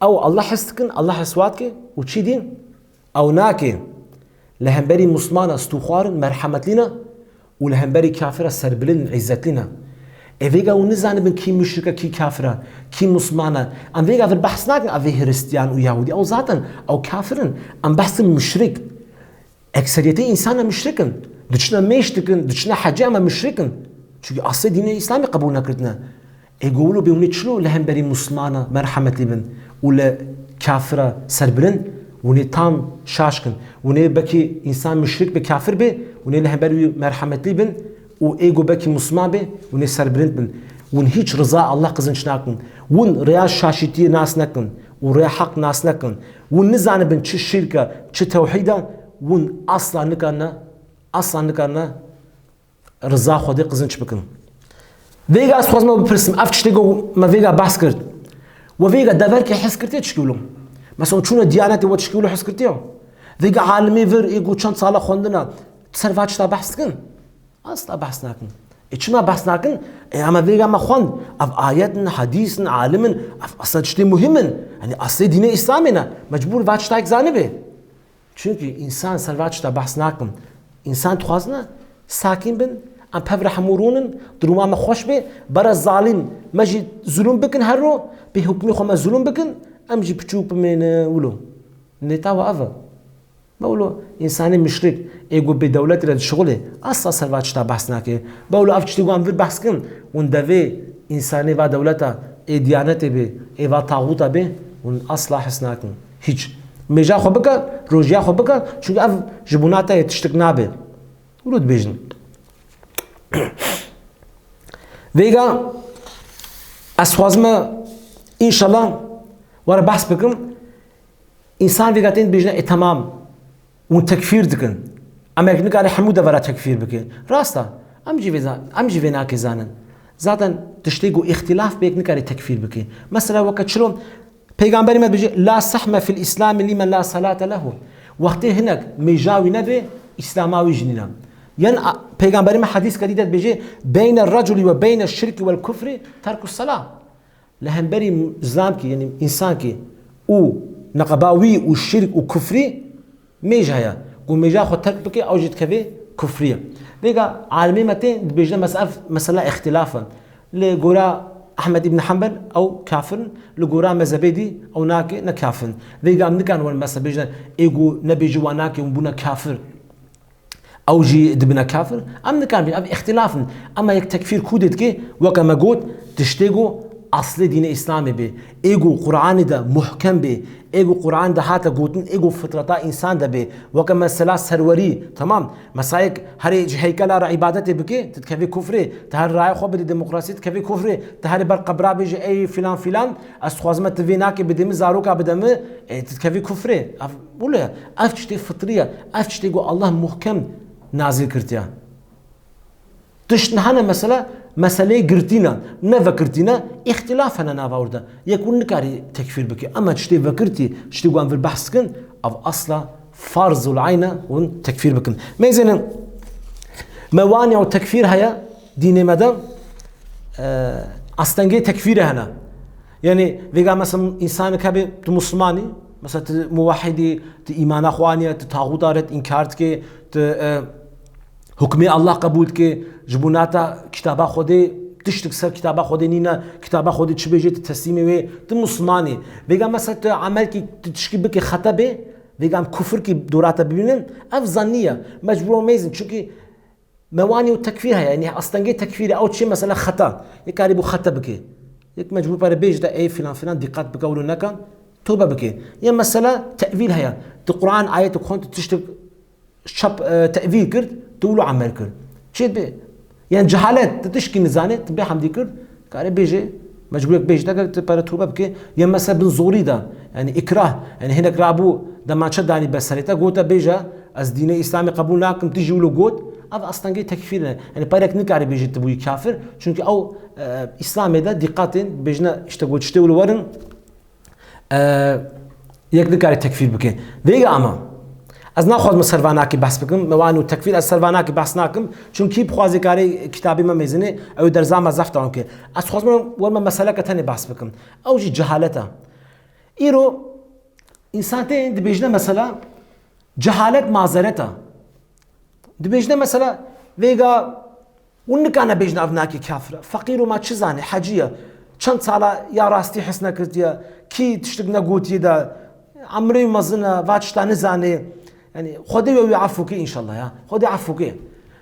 Ew Allah hes dikin, Allah hes wa dike û çi dîn? Ew nake. Li hemberî Muslimana stûxwar in, merhemetlî ne û li hemberî kafira serbilind in, îzzetlî ne. Ê vêga hûn nizanibin kî muşrik e, kî kafir e, kî Musliman e. Em vêga vir behs nakin, ev ê Hiristiyan û Yahûdî. Ew zaten, ew kafir in. Em behsin muşrik. Ekseriyetê însan e muşrik in. Diçine mêş dikin, diçine hecê, em e muşrik in. Çünkü aslê dînê Îslamê qebûl nekirtine. Ê go wilo bê hûnê çilo li hemberî Muslimana merhemetlî bin û li kafira serbilind, hûnê tam şaş kin. Hûnê bekî însan muşrik be, kafir be, hûnê li hemberî wî merhemetlî bin û ê go bekî Musliman be, hûnê serbilind bin. Hûn hîç riza Allah qizinç nakin. Hûn rêya şaşîtiyê nas nekin û rêya heq nas nekin. Hûn nizanibin çi şirk e, çi tewhîd e, hûn asla nikarine, asla nikarine riza Xwedê qizinç bikin. Vêga ez dixwazim we bipirsim, ev tiştê ku me vêga behs kir, we vêga deverkê his kirtiye çikî wilo? Mesela çûne Diyanetê we çikî wilo his kirtiye? Vêga alimê vir ê ku çend sala xwendina ser va tişta behs dikin? Asla behs nakin. Ê çima behs nakin? Ê em vêga me xwend. Ev ayet in, hedîs in, alim in, ev asla tiştê muhim in. Yanî aslê dînê Îslamê ne. Mecbûr va tişta yek zanibe. Çünkü însan ser va tişta behs nakin. Însan dixwazine sakîn bin, em pevre hemû rûnin, duruma me xweş be, bere zalîm me jî zulûm bikin her ro, bê hukmê xwe me zulûm bikin, em jî piçûk bimêne wilo. Nêta we ev e. Bawlo, însanê muşrik, ê ku bê dewletê re dişixulê, asla ser va tişta behs nake. Bawlo, ev tiştê ku em vir behs kin, hûn devê însanê va dewleta, ê diyanetê bê, ê va taxûta bê, hûn asla hes nakin. Hîç. Mêja xwe bike, rojiya xwe bike, çunke ev ji bona te yê tiştik nabe. Wilo dibêjin. Vêga, ez xwazime, înşallah, were behs bikim. Însan vêga tên dibêjine, ê, temam, hûn tekfîr dikin. Em yek nikare hemû devera tekfîr bike. Rast e. Em jî vê za-, em jî vê nake zanin. Zaten tiştê ku îxtîlaf bê, yek nikare tekfîr bike. Mesela weke çilo Peygamberê me dibêje, "La sehme fil Îslami limen la salate lehu." Wextê hinek mêja wî nebe, Îslama wî jî nîne. Yan a-, Peygamberê me hedîs kedî de dibêje, "Beyne reculi ve beyne şirki vel kufri terkus salah." Li hemberî zlamkî, yanî însankî û neqeba wî û şirk û kufrî mêj heye. Ku mêja xwe terk bike, ew jî dikeve kufriyê. Vêga alimê me tên dibêjine mes-, ev mesela îxtîlaf e. Li gora Ehmed îbn Henbel ew kafir in, li gora mezhebê dî ew nake ne kafir in. Vêga em nikan werin mesela bêjine ê ku nebêjî wan nake hûn bûne kafir. Ew jî dibine kafir. Em nikarin, ev îxtîlaf in. Ema yek tekfîr ku dê dike, weke me got, tiştê ku aslê dînê Îslamê bê. Ê ku Qur'anê de muhkem bê. Ê ku Qur'an de hate gotin, ê ku fitreta însan de bê. Weke mesela serwerî, temam. Mesela yek herê ji heykela re îbadetê bike, tu dikevî kufrê. Tu her raya xwe bidî demokrasî, dikevî kufrê. Tu herê ber qebra bêjî, ey filan filan, ez dixwazim tu vê nake bidê min, zaroka bide min, ê, tu dikevî kufrê. Ev Wilo ye, ev tiştê fitrî ye, ev tiştê ku Allah muhkem nazil kirtiye. Tişt hene mesela, meseleyê girtî ne, ne vekirtî ne, îxtîlaf hene nava wir de. Yek hûn nikarî tekfîr bike. Ema tiştê vekirtî, tiştê ku em vir behs dikin, ev asla farzul eyn e hûn tekfîr bikin. Mêzênin, mewanî û tekfîr heye, dînê me de, e, astengê tekfîrê hene. Yanî, vêga mesela însanek hebe, tu Muslimanî, mesela tu muwehhidî, tu îmana xwe aniye, tu taxûta red înkar dike, tu, e, hukmê Allah qebûl dike, ji bona te kitaba Xwedê, tiştik ser kitaba Xwedê nîne, kitaba Xwedê çi bêje, tu teslîmê wê, tu Muslimanî. Vêga mesela tu emelkî, tu tişkî bike xete bê, vêga em kufirkî dora te bibînin, ev zannî ye. Mecbûr mêzin, çunkî Mewanî û tekfîr heye, yanî astengê tekfîrê, ew çi mesela xeta. Yek karî bû xeta bike. Yek mecbûr pere bêje de, ey filan filan, dîqat bike, wilo neke, tobe bike. Ya mesela tevîl heye. Tu Quran ayet xwend, tu tiştek çap, e, tevîl kir, tu wilo emel kir. Çi be? Yanî cehalet, tu tişkî nizane, tu bê hemdî kir, kare bêje, mecbûrek bêje de, tu pere tobe bike. Ya mesela bin zorî de, yanî ikrah, yanî hinek rabû, demançe danî be serê te, gote bêje, Ez dînê Îslamê qebûl nakim, tu jî wilo got, ev astengê tekfîr e. Yanî perek nikare bêje tu bûyî kafir, çunkî ew, e, Îslamê de dîqatên bêjine işte got tiştê wilo werin, e, yek nikare tekfîr bike. Vêga ama, ez naxwazim ser vanakî behs bikim, mewanî û tekfîr, ez ser vanakî behs nakim, çunkî bixwazê karê kitabê me mêzine, ew derza me zef dewam ke. Ez xwazim werme meseleke tenê behs bikim. Ew jî cehalet e. Îro însan tên dibêjine mesela, Cehalet mazeret e. Dibêjine mesela, vêga hûn nikane bêjine ev nakê kafir e. Feqîr û ma çi zanê, hecî ye. Çend sala ya rastî his nekirtiye, kî tiştik negotiye de, emrê wî mezin e, va tişta nizanê. Yanî, Xwedê wî efû ke înşallah ya. Xwedê efû ke.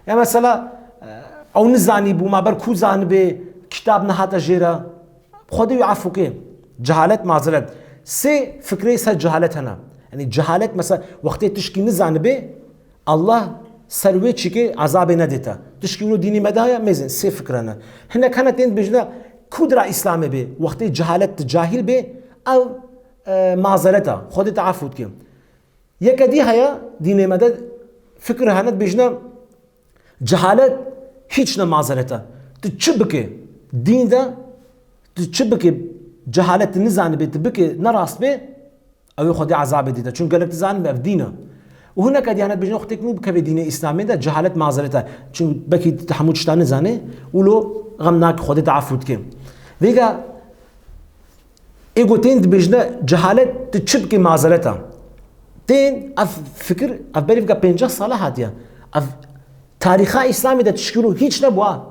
Ya mesela, e, ew nizanî bû, ma ber ku zanibê, kitab nehate jê re. Xwedê wî efû ke. Cehalet, mazeret. Sê fikrê ser cehalet hene. Yanî cehalet mesela wextê tişkî nizanibê, Allah ser wê çîkê ezabê nedê te. Tişkî wilo dînî me de heye, mêzin. Sê fikr hene. Hinek hene tên dibêjine ku dira Îslamê bê, wextê cehalet tu cahîl bê, ew, e, mazeret e. Xwedê te efû dike. Yeke dî heye, dînê me de fikr hene dibêjine, Cehalet hîç ne mazeret e. Tu çi bike dîn de, tu çi bike cehalet tu nizanibê, tu bike nerast bê, ew ê Xwedê ezabê dî te. Çunke gelek tu zanibê ev dîn e. Û hineke dî hene dibêjin, wextê ku bikeve dînê Îslamê de cehalet mazeret e. Çunke belkî tu hemû tişta nizanê, wilo xem nake Xwedê te efû dike. Vêga Ê ku tên dibêjine cehalet tu çi bikî mazeret e. Tên ev fikir, ev berî vika pênceh sala hatiye. Ev tarîxa Îslamê de tişkî wilo hîç nebû ha.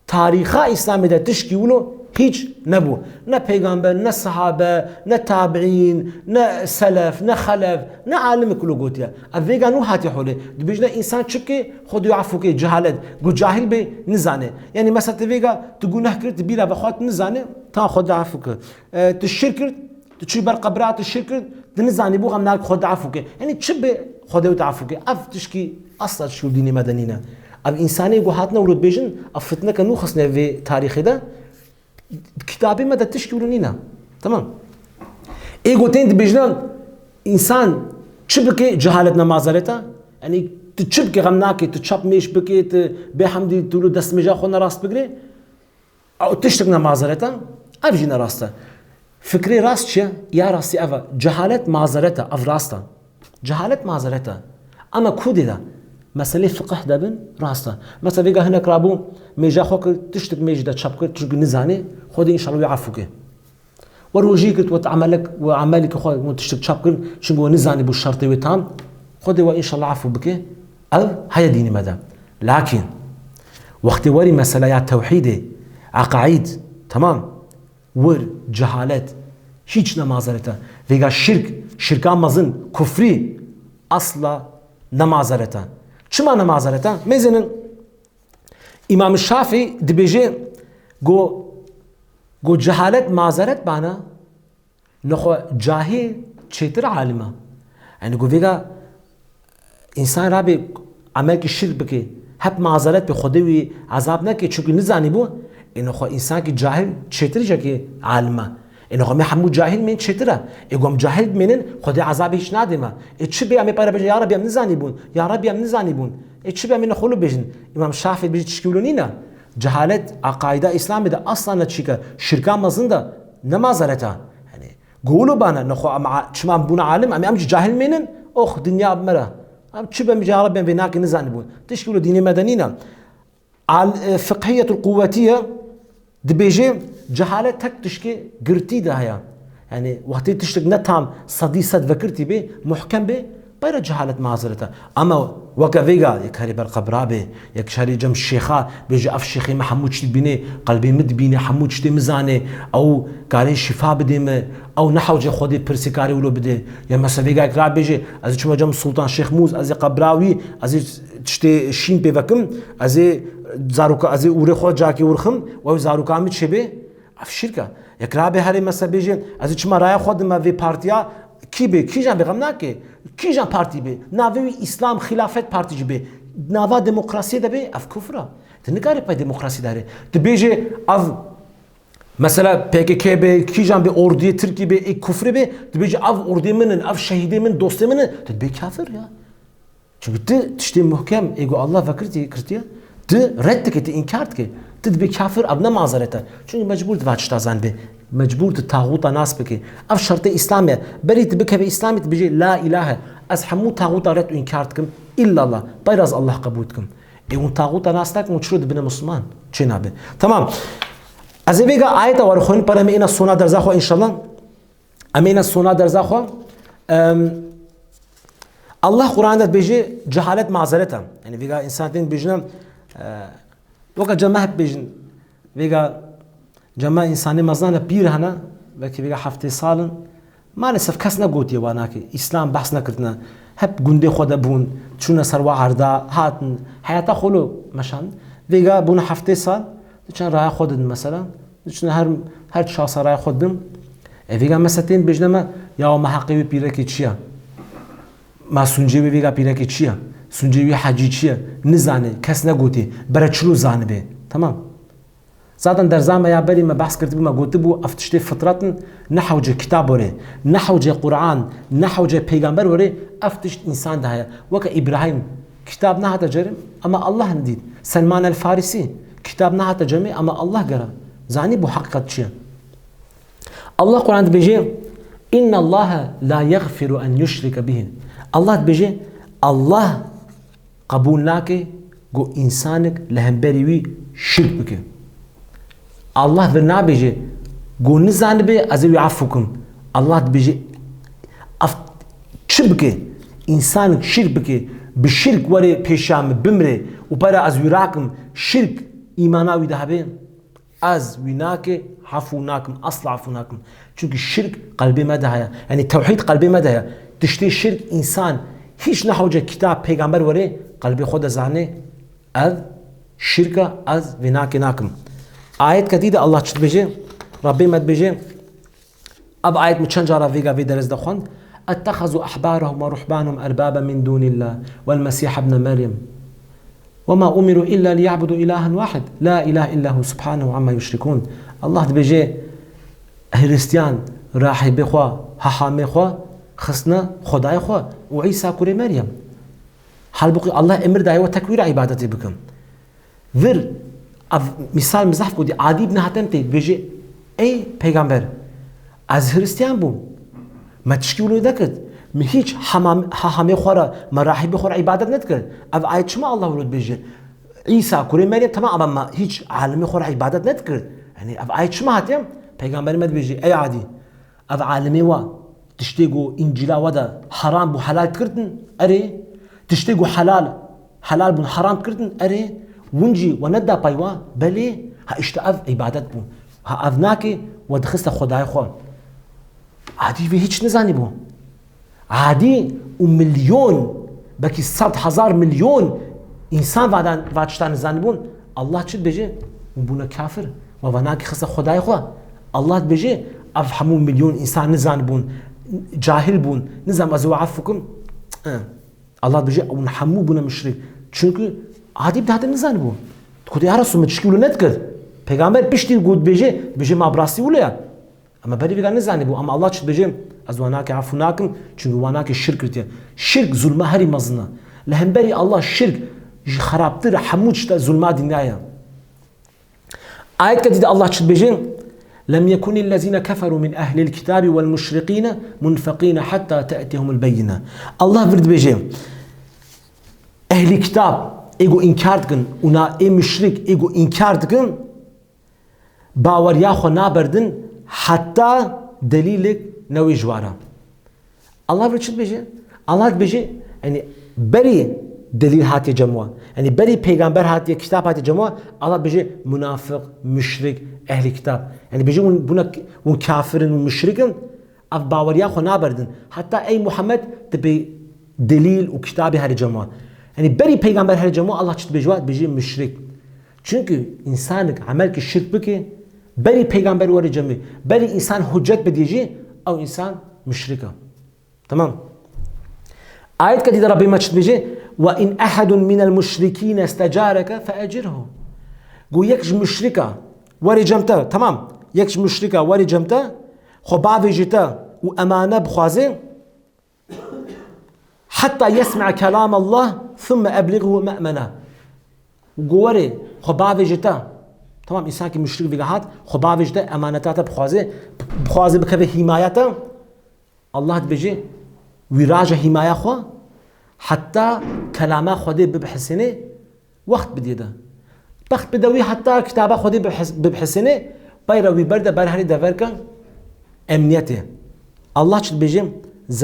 Tarîxa Îslamê de tişkî wilo Hîç nebû. Ne peygamber, ne sahabe, ne tabiîn, ne selef, ne xelef, ne alimê ku lo gotiye. Ev vêga nû hatiye holê. Dibêjine însan çi bike, Xwedê wî efû ke, cehalet. Ku cahil bê, nizane. Yanî mesela tu vêga, tu guneh kir, tu bîra vexwe tu nizane, ta Xwedê efû ke. E, tu şirk kir, tu çû ber qebra, tu şirk kir, tu nizanî bû xem nak Xwedê efû ke. Yanî çi bê Xwedê wî efû ke. Ev tişkî asla tişkî dînê me de nîne. Ev însanê ku hatine wilo dibêjin, ev fitneke nû xistine vê tarîxê de. Kitabê me de tişkî wilo nîne. Tamam. Ê ku tên dibêjine, însan çi bike, cehalet ne mazeret e. Yanî tu çi bike xem nake, tu çap mêj bike, tu bêhemdî tu wilo destmêja xwe ne rast bigire. Ew tiştek ne mazeret e, ev jî ne rast e. Fikrê rast çi ye? Ya rastî ev e. Cehalet mazeret e, ev rast e. Cehalet mazeret e. Ama ku dê de? Meselê fiqh de bin, rast e. Mesela vêga hinek rabû, mêja xwe kir, tiştek mêjî de çap kir, çunku nizanê, Xwedê înşallah wî efû ke. We rojî girt, we emelek, we emelekî xwe, we tiştek çap kir, çunku we nizanî bû şertê wê tam, Xwedê we înşallah efû bike. Ev heye dînê me de. Lakin, wextê werî mesela ya tewhîdê, eqaîd, temam, wir, cehalet, hîç ne mazeret e. Vêga şirk, şirka mezin, kufrî, asla ne mazeret e. Çima ne mazeret e? Mêzinin Îmam Şafî dibêje, go, go cehalet mazeret bana, nexwe cahil çêtir alim e. Yanî go vêga însan rabê emelkî şirk bike, hep mazeret bê, Xwedê wî ezab neke, çunku nizanî bû, ê nexwe însankî cahil çêtir jekê alim e. Ê nexwe me hemû cahil mênin çêtir e. Ê ku em cahil bimênin, Xwedê ezabê hîç nadê me. Ê çi bê em ê pere bêjin, ya Rebî em nizanî bûn, ya Rebî em nizanî bûn. Ê çi bê em ê nexwe wilo bêjin. Îmam Şafî dibêje tişkî wilo nîne. Cehalet a qaîda Îslamê de asla ne çîk e. Şirka mezin de ne mazeret e. Yanî, go wilo bane, nexwe em a-, çima em bûne alim, em, em jî cahil mênin, ox, dinya bi me re. Em çi be em jî ya Rebî em vê nakê nizanî bûn. Tişkî wilo dînê me de nîne. Al-, e, Fiqhiyetul Quvvetiye dibêje, cehalet tek tişkê girtî de heye. Yanî, wextê tiştek ne tam sedî sed vekirtî bê, muhkem bê, peyre cehalet mazeret e. Ama weke vêga, yek herî ber qebra bê, yek herî cem şêxa, bêje, ev şêxê me hemû tiştî dibîne, qelbê min dibîne, hemû tiştê min zane, ew karê şîfa bidê me, ew nehewce Xwedê pirsê karê wilo bide. Ya mesela vêga yek rabêje, ez ê çima cem Sultan Şêx Mûz, ez ê qebra wî, ez ê tiştê şîn pê vekim, ez ê zaroka, ez ê ûrê xwe cakê wirxim, û ew zaroka min çêbê, ev şirk e. Yek rabe herê mese bêje, ez ê çima raya xwe dime vê partiya, kî bê, kîjan bê, xem nake, kîjan partî bê, navê wî Îslam, Xilafet Partî jî bê, nava demokrasiyê de bê, ev kufr e. Tu nikarî pey demokrasiyê de herê. Tu bêje, ev mesela P K K bê, kîjan bê, orduyê Tirkî bê, ê kufrê bê, tu bêje, ev ordê min in, ev şehîdê min, dostê min in, tu dibê kafir ya. Çunku tu tiştê muhkem ê ku Allah vekirtî, kirtiye, tu red dike, tu înkar dike. Tu dibê kafir, ev ne mazeret e. Çunku mecbûr tu va tişta zanibê. Mecbûr tu taxûta nas bike. Ev şertê Îslamê ye. Berî tu bikeve Îslamê, tu bêjê, La îlahe. Ez hemû taxûta red û înkar dikim. Îllallah. Peyra ez Allah qebûl dikim. Ê hûn taxûta nas nakin, hûn çilo dibine Musliman? Çê nabe. Tamam. Ez ê vêga ayeta were xwîn, pere em ê îna sona derza xwe înşallah. Em ê îna sona derza xwe. Em, Allah Quran de dibêje, cehalet mazeret e. Yanî vêga însan tên dibêjine, e, weke cem me hep bêjin. Vêga cem me însanê mezin hene, pîr hene, belkî vêga heftê sal in. Maalesef kes negotiye wana ke Îslam behs nekirtine. Hep gundê xwe de bûn, çûne ser wa erda, hatin, heyata xwe lo meşand. Vêga bûne heftê sal, diçin raya xwe didin mesela. Diçine her, her çar sal raya xwe didin. E, vêga mesela tên bêjine me, ya me heqê wî pîrekê çi ye? Ma sûncê wî vêga pîrekê çi ye? Sûncê wî hecî çi ye? Nizane, kes negotî, bere çilo zanibê. Tamam. Zaten derza me ya berî me behs kirtibû, me gotibû, ev tiştê fitret in, ne hewce kitab were, ne hewce Quran, ne hewce peygamber were, ev tişt însan de heye. Weke Îbrahîm, kitab nehate cem, ama Allah dît. Selman el Farîsî, kitab nehate cemê, ama Allah gera. Zanî bû heqîqet çi ye. Allah Quran dibêje, "Inna Allahe la yagfiru en yushrike bihi." Allah dibêje, Allah qebûl nake ku însanek li hemberî wî şirk bike. Allah vir nabêje, ku nizanibe ez ê wî efû kim. Allah dibêje, ev çi bike? Însanek şirk bike, bi şirk were pêşiya min bimre û pere ez wî rakim, şirk îmana wî de hebe? Ez wî nake, efû nakim, asla efû nakim. Çunkî şirk qelbê me de heye. Yanî tewhîd qelbê me de heye. Tiştê şirk însan hîç nehewce kitab, pêgamber were, qelbê xwe de zanê, ev şirk e, ez vê nake nakim. Ayetka dî de Allah çi dibêje? Rabbê me dibêje, ev ayet min çend cara vêga vê derez de xwend. اتخذوا أحبارهم ورهبانهم أربابا من دون الله والمسيح ابن مريم وما أمروا إلا ليعبدوا إلها واحد لا إله إلا هو سبحانه عما يشركون. Allah dibêje, Hristiyan rahîbê xwe, hehamê xwe xistine xwedayê xwe û Îsa kurê Meryem. Halbûkî Allah emir daye we tek wî re îbadetê bikin. Vir, ev mîsal min zehf gotî, Adî ibn Hatem tê dibêje, ey pêgamber, ez Hristiyan bûm. Me tişkî wilo nekir. Me hîç hemam-, hehamê xwe re, me rahîbê xwe re îbadet nedikir. Ev ayet çima Allah wilo dibêje? Îsa kurê Meryem, temam, ama me hîç alimê xwe re îbadet nedikir. Yanî ev ayet çima hatiye? Pêgamberê me dibêje, ey Adî, ev alimê we tiştê ku Încîla we de heram bû helal kirtin? Erê. Tiştê ku helal, helal bûn heram kirtin? Erê. Win jî we neda pay we? Belê. Ha îşte ev îbadet bû. Ha ev nake, we dixiste xwedayê xwe. Adî vê hîç nizanîbû. Adî û milyon, belkî sed hezar milyon însan vadan, va tişta nizanîbûn. Allah çi dibêje? Hûn bûne kafir. We va nake xiste xwedayê xwe. Allah dibêje, ev hemû milyon însan nizanîbûn, cahil bûn, nizam ez we af bikim. Eh. Allah dibêje, hûn hemû bûne muşrik. Çunkî Adî bi dahde nizanîbû. Dikotê, ya Resul, min tişkî wilo nedikir. Pêgamber piştî ku dibêje, dibêje, ma bi rastî wilo ya. Ama berî vêga nizanîbû, ama Allah çi dibêje? Ez wan nake, efû nakim, çunkî wan nake şirk kirtiye. Şirk zulma herî mezin e. Li hemberî Allah şirk ji xerabtir hemû tişta zulma dinya ye. Ayetka dî de Allah çi dibêje? لم يكن الذين كفروا من أهل الكتاب والمشركين منفكين حتى تأتيهم البينة. Allah vir dibêje, ehlî kitab, ê ku înkar dikin, û na ê muşrik, ê ku înkar dikin, baweriya xwe naberdin heta delîlek newê ji wan re. Allah vê çi dibêje? Allah dibêje, yanî berî delîl hatiye cem wan. Yanî berî pêgamber hatiye, kitab hatiye cem wan. Allah dibêje munafiq, muşrik, ehlî kitab. Yanî bêje hûn bûne, hûn kafir in û muşrik in. Ev baweriya xwe naberdin. Heta ey Muhammed dibê delîl û kitabê herî cem wan. Yanî berî pêgamber herî cem wan, Allah çi dibêje wan? Dibêje muşrik. Çunkî însanik emelkî şirk bike, berî pêgamber were cemê, berî însan hucet bidî jî, ew însan muşrik e. Tamam. Ayetka dî de Rabbê me çi dibêje? وإن أحد من المشركين استجارك فأجره. Go yek ji muşrika were cem te, tamam. Yek ji muşrika were cem te, xwe bavêje te û emane bixwaze, حتى يسمع كلام الله ثم أبلغه مأمنه. Go were, xwe bavêje te. Tamam, însankî muşrik vêga hat, xwe bavêje te, emaneta te bixwaze, bixwaze bikeve hîmaya te. Allah dibêje, wî raje hîmaya xwe, heta kelama Xwedê bibihisêne, wext bidê de. Wext bide wî heta kitaba Xwedê bibihis-, bibihisêne, pey re wî berde ber herî deverke emniyetê. Allah çi dibêje?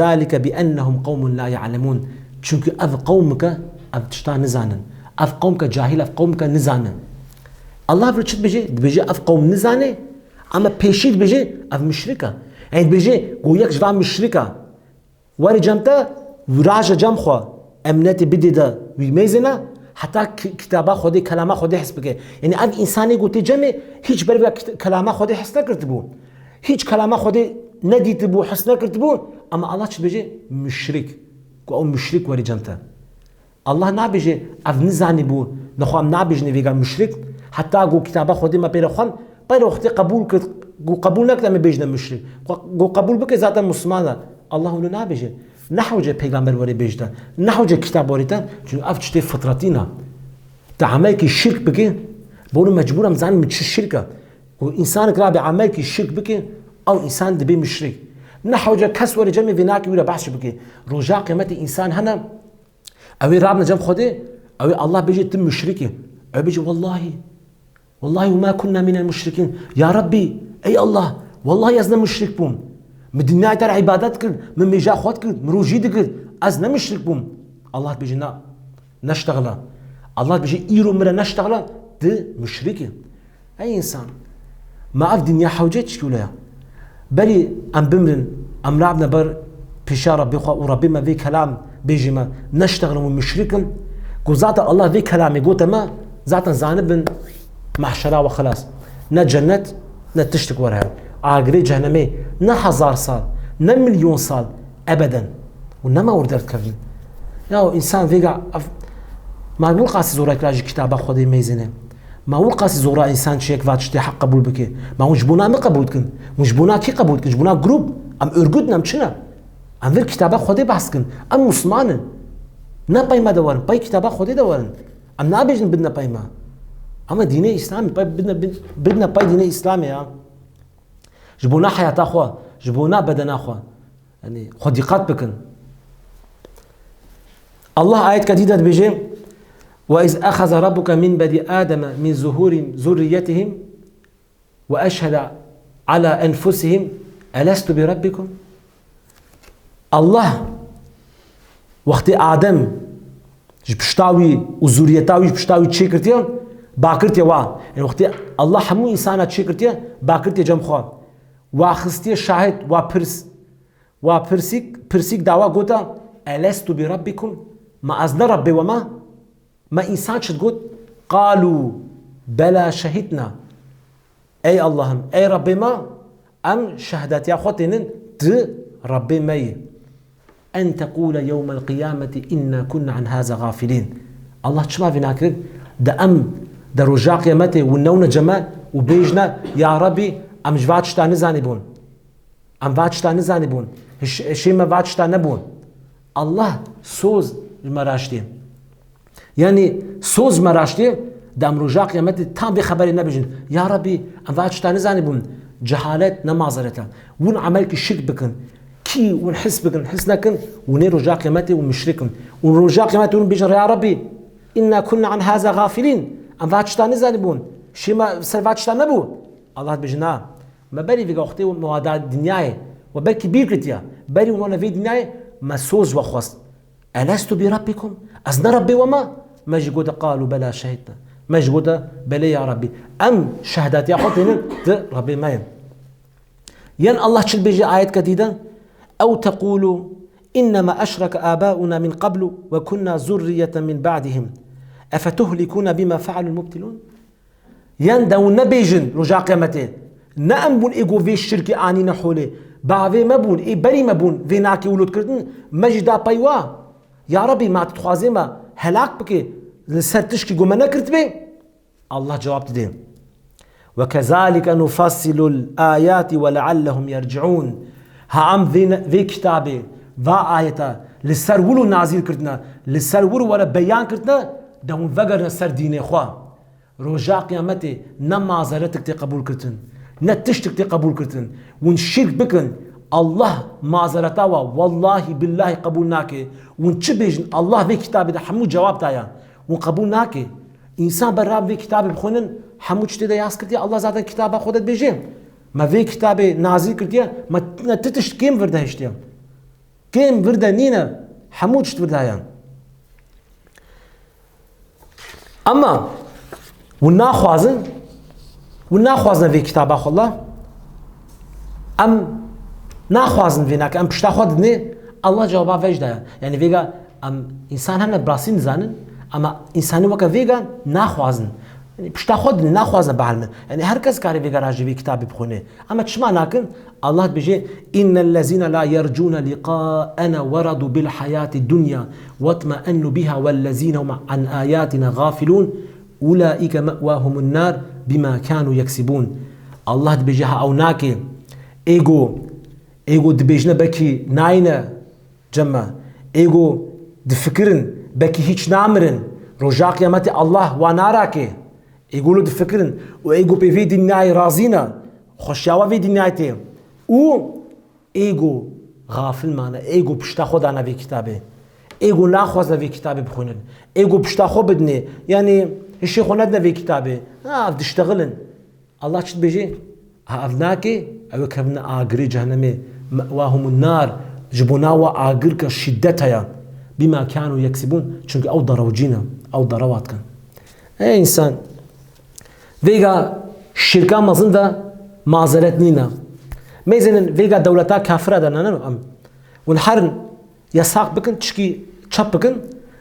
ذلك بأنهم قوم لا يعلمون. Çunkî ev qewmike, ev tişta nizanin. Ev qewmike cahil, ev qewmike nizanin. Allah vir çi dibêje? Dibêje ev qewm nizane, ama pêşî dibêje ev muşrik e. Yanî dibêje, go yek ji van muşrika were cem te, wî raje cem xwe, emnetê bidê de wî mêzêne, heta ki-, kitaba Xwedê, kelama Xwedê his bike. Yanî ev însanê ku tê cemê, hîç berî vêga kit-, kelama Xwedê his nekirtibû. Hîç kelama Xwedê nedîtibû, his nekirtibû. Ama Allah çi dibêje? Muşrik. Ku ew muşrik were cem te. Allah nabêje, ev nizanîbû, nexwe em nabêjinê vêga muşrik, heta ku kitaba Xwedê me pê re xwend, pey re wextê qebûl kir, ku qebûl nekir em ê bêjine muşrik. Xwe-, ku qebûl bike zaten Musliman e. Allah wilo nabêje. Nehewce pêgamber were bêje te. Nehewce kitab were te. Çünkü ev tiştê fitretî ne. Te emelkî şirk bike, bonu mecbûr em zanin min çi şirk e. Ku însanek rabe emelkî şirk bike, ew însan dibe muşrik. Nehewce kes were cemê vê nake wî re behs bike. Roja qiymetê însan hene, Ew ê rabne cem Xwedê, ew ê Allah bêje, tu muşrik î. Ew bêje, wellahî, wellahî, وما كنا من المشركين. Ya Rabbî, ey Allah, wellahî ez ne muşrik bûm. Min dinyayê te re îbadet kir, min mêja xwe dikir, min rojî dikir. Ez ne muşrik bûm. Allah dibêje, na, neştexile. Allah dibêje, îro min re neştexile, tu muşrik î. Ey însan, Ma ev dinya hewce çi wile ya? Berî em bimrin, em rabne ber pêşiya Rebbê xwe û Rebbê me vê kelam bêjî me, neştexilin û muşrik in. Ku zaten Allah vê kelamê gote me, zaten zanibin mahşera we xelas. Ne cennet, ne tiştik were heye. Agirê cehennemê ne hezar sal, ne milyon sal, ebeden. Û nema wir derdikevin. Ya însan vêga ev, ma wir qasî zora kira ji kitaba Xwedê mêzine. Ma wir qasî zora însan çi yek va tiştê heq qebûl bike. Ma hûn ji bona min qebûl dikin? Hûn ji bona kî qebûl dikin? Ji bona grûp? Em örgüt in, em çi ne? Em vir kitaba Xwedê behs dikin. Em Musliman in. Ne pey me de werin, pey kitaba Xwedê de werin. Em nabêjin bidine pey me. Ama dînê Îslamê, pey bidine, bidine pey dînê Îslamê ya. Ji bona heyata xwe, ji bona bedena xwe. Yani xwe dîqet bikin. Allah ayetka dî de dibêje, "Ve iz ahaza rabbuke min beni Ademe min zuhurim zurriyetihim ve eşhede ala enfusihim elestu bi rabbikum." Allah wextê Adem ji pişta wî û zûriyeta wî ji pişta wî çêkirtiye, bakirtiye wa. Yani wextê Allah hemû însana çêkirtiye, bakirtiye cem xwe. Wa xistiye şahid, wa pirs. Wa pirsîk, pirsîk dawa gota, "Elestu bi rabbikum?" Ma ez ne Rebbê we me? Me însan çi digot? "Qalu bela şehidna." Ey Allah'ım, ey Rebbê me, em şehadetiya xwe tênin, tu Rebbê me yî. "En teqûle yewmel qiyameti inna kunna an haza gafilîn." Allah çima vê nakir? De em de roja qiyametê û newne ceme û bêjne, "Ya Rebbî, em ji va tişta nizanîbûn." Em va tişta nizanîbûn. Hiş-, hişê me va tişta nebûn. Allah soz ji me raştê. Yani soz ji me raştê, de em roja qiyametê tam vê xeberê nebêjin. Ya Rebbî, em va tişta nizanîbûn. Cehalet ne mazeret e. Hûn emelkî şirk bikin. Kî hûn his bikin, his nekin, hûn ê roja qiyametê hûn muşrik in. Hûn roja qiyametê hûn bêjin, "Ya Rebbî, inna kunna an haza gafilîn." Em va tişta nizanîbûn. Hişê me ser va tişta nebû. Allah dibêje, na. Me berî vêga wextê me wa da dinyayê, we belkî bîr kiriye. Berî wana vê dinyayê me soz we xwest. "Elestu bi rabbikum?" Ez ne Rebbê we me? Me jî gote, "Qalu bela şehidna." Me jî gote, "Belê ya Rebbî." Em şehadetiya xwe tênin, tu Rebbê me yî. Yen Allah çi dibêje ayetka dî de? "Ew tequlu innema eşreke abauna min qablu ve kunna zurriyeten min ba'dihim. Efetuhlikuna bima fealul mubtilun." Yan de hûn nebêjin roja qiyametê, ne em bûn ê ku vê şirkê anîne holê. Bavê me bûn, ê berî me bûn, vê nakê wilo dikirtin, me jî da pey wa. Ya Rebbî, ma tu dixwazê me helak bikê, li ser tişkî ku me nekirtibê? Allah cewab dide. Ve kezalike nufassilul ayati ve leallehum yerciun. Ha em vê, vê kitabê, va ayeta li ser wilo nazîl kirtine, li ser wilo were beyan kirtine, de hûn vegerine ser dînê xwe. Roja qiyametê ne mazeretik tê qebûl kirtin, ne tiştik tê qebûl kirtin. Hûn şirk bikin, Allah mazereta wa wellahî billahî qebûl nake. Hûn çi bêjin, Allah vê kitabê de hemû cewab daye. Hûn qebûl nake. Însan bera vê kitabê bixwînin, hemû tiştê de yas kirtiye. Allah zaten kitaba xwe de dibêje, me vê kitabê nazîl kirtiye, me ne ti tişt kêm vir de hiştiye. Kêm vir de nîne, hemû tişt vir de heye. Ama hûn naxwazin, hûn naxwazin vê kitaba xwe la. Em naxwazin vê nake, em pişta xwe dinê, Allah cewaba vej daye. Yani vêga em însan hene bi rastî nizanin, ama însanî weke vêga naxwazin. Yani pişta xwe dinê, naxwazin bihelmin. Yani her kes kare vêga rajî vê kitabê bixwîne. Ama çima nakin? Allah dibêje, "Innellezîne la yercûne liqâene weradu bil hayâti dunya wetme'ennu biha wellezîne hum an ayâtina gafilûn, ulâike me'wâhumun nâr bimâ kânû yeksibûn." Allah dibêje, ha ew nake, ê ku, ê ku dibêjine bekî nayne cem me, ê ku difikirin bekî hîç namirin, roja qiyametê Allah wa narake. Ê ku lo difikirin û ê ku pê vê dinyayê razî ne, xweşiya we vê dinyayê tê. Û ê ku xafil mane, ê ku pişta xwe dane vê kitabê. Ê ku naxwazine vê kitabê bixwînin. Ê ku pişta xwe bidinê. Yanî hişê xwe nedine vê kitabê. Ha, ev diştexilin. Allah çi dibêje? Ha, ev nake, ew ê kevine agirê cehennemê. Me'wahumun nar, ji bona we agirke şîdet heye. Bima kanu yeksibun, çunke ew derewcî ne, ew derewa dikin. Ey însan, vêga şirka mezin de Mazeret nîne. Mêzênin vêga dewleta kafira de ne, ne, em. Hûn herin yasaq bikin, tişkî çap bikin,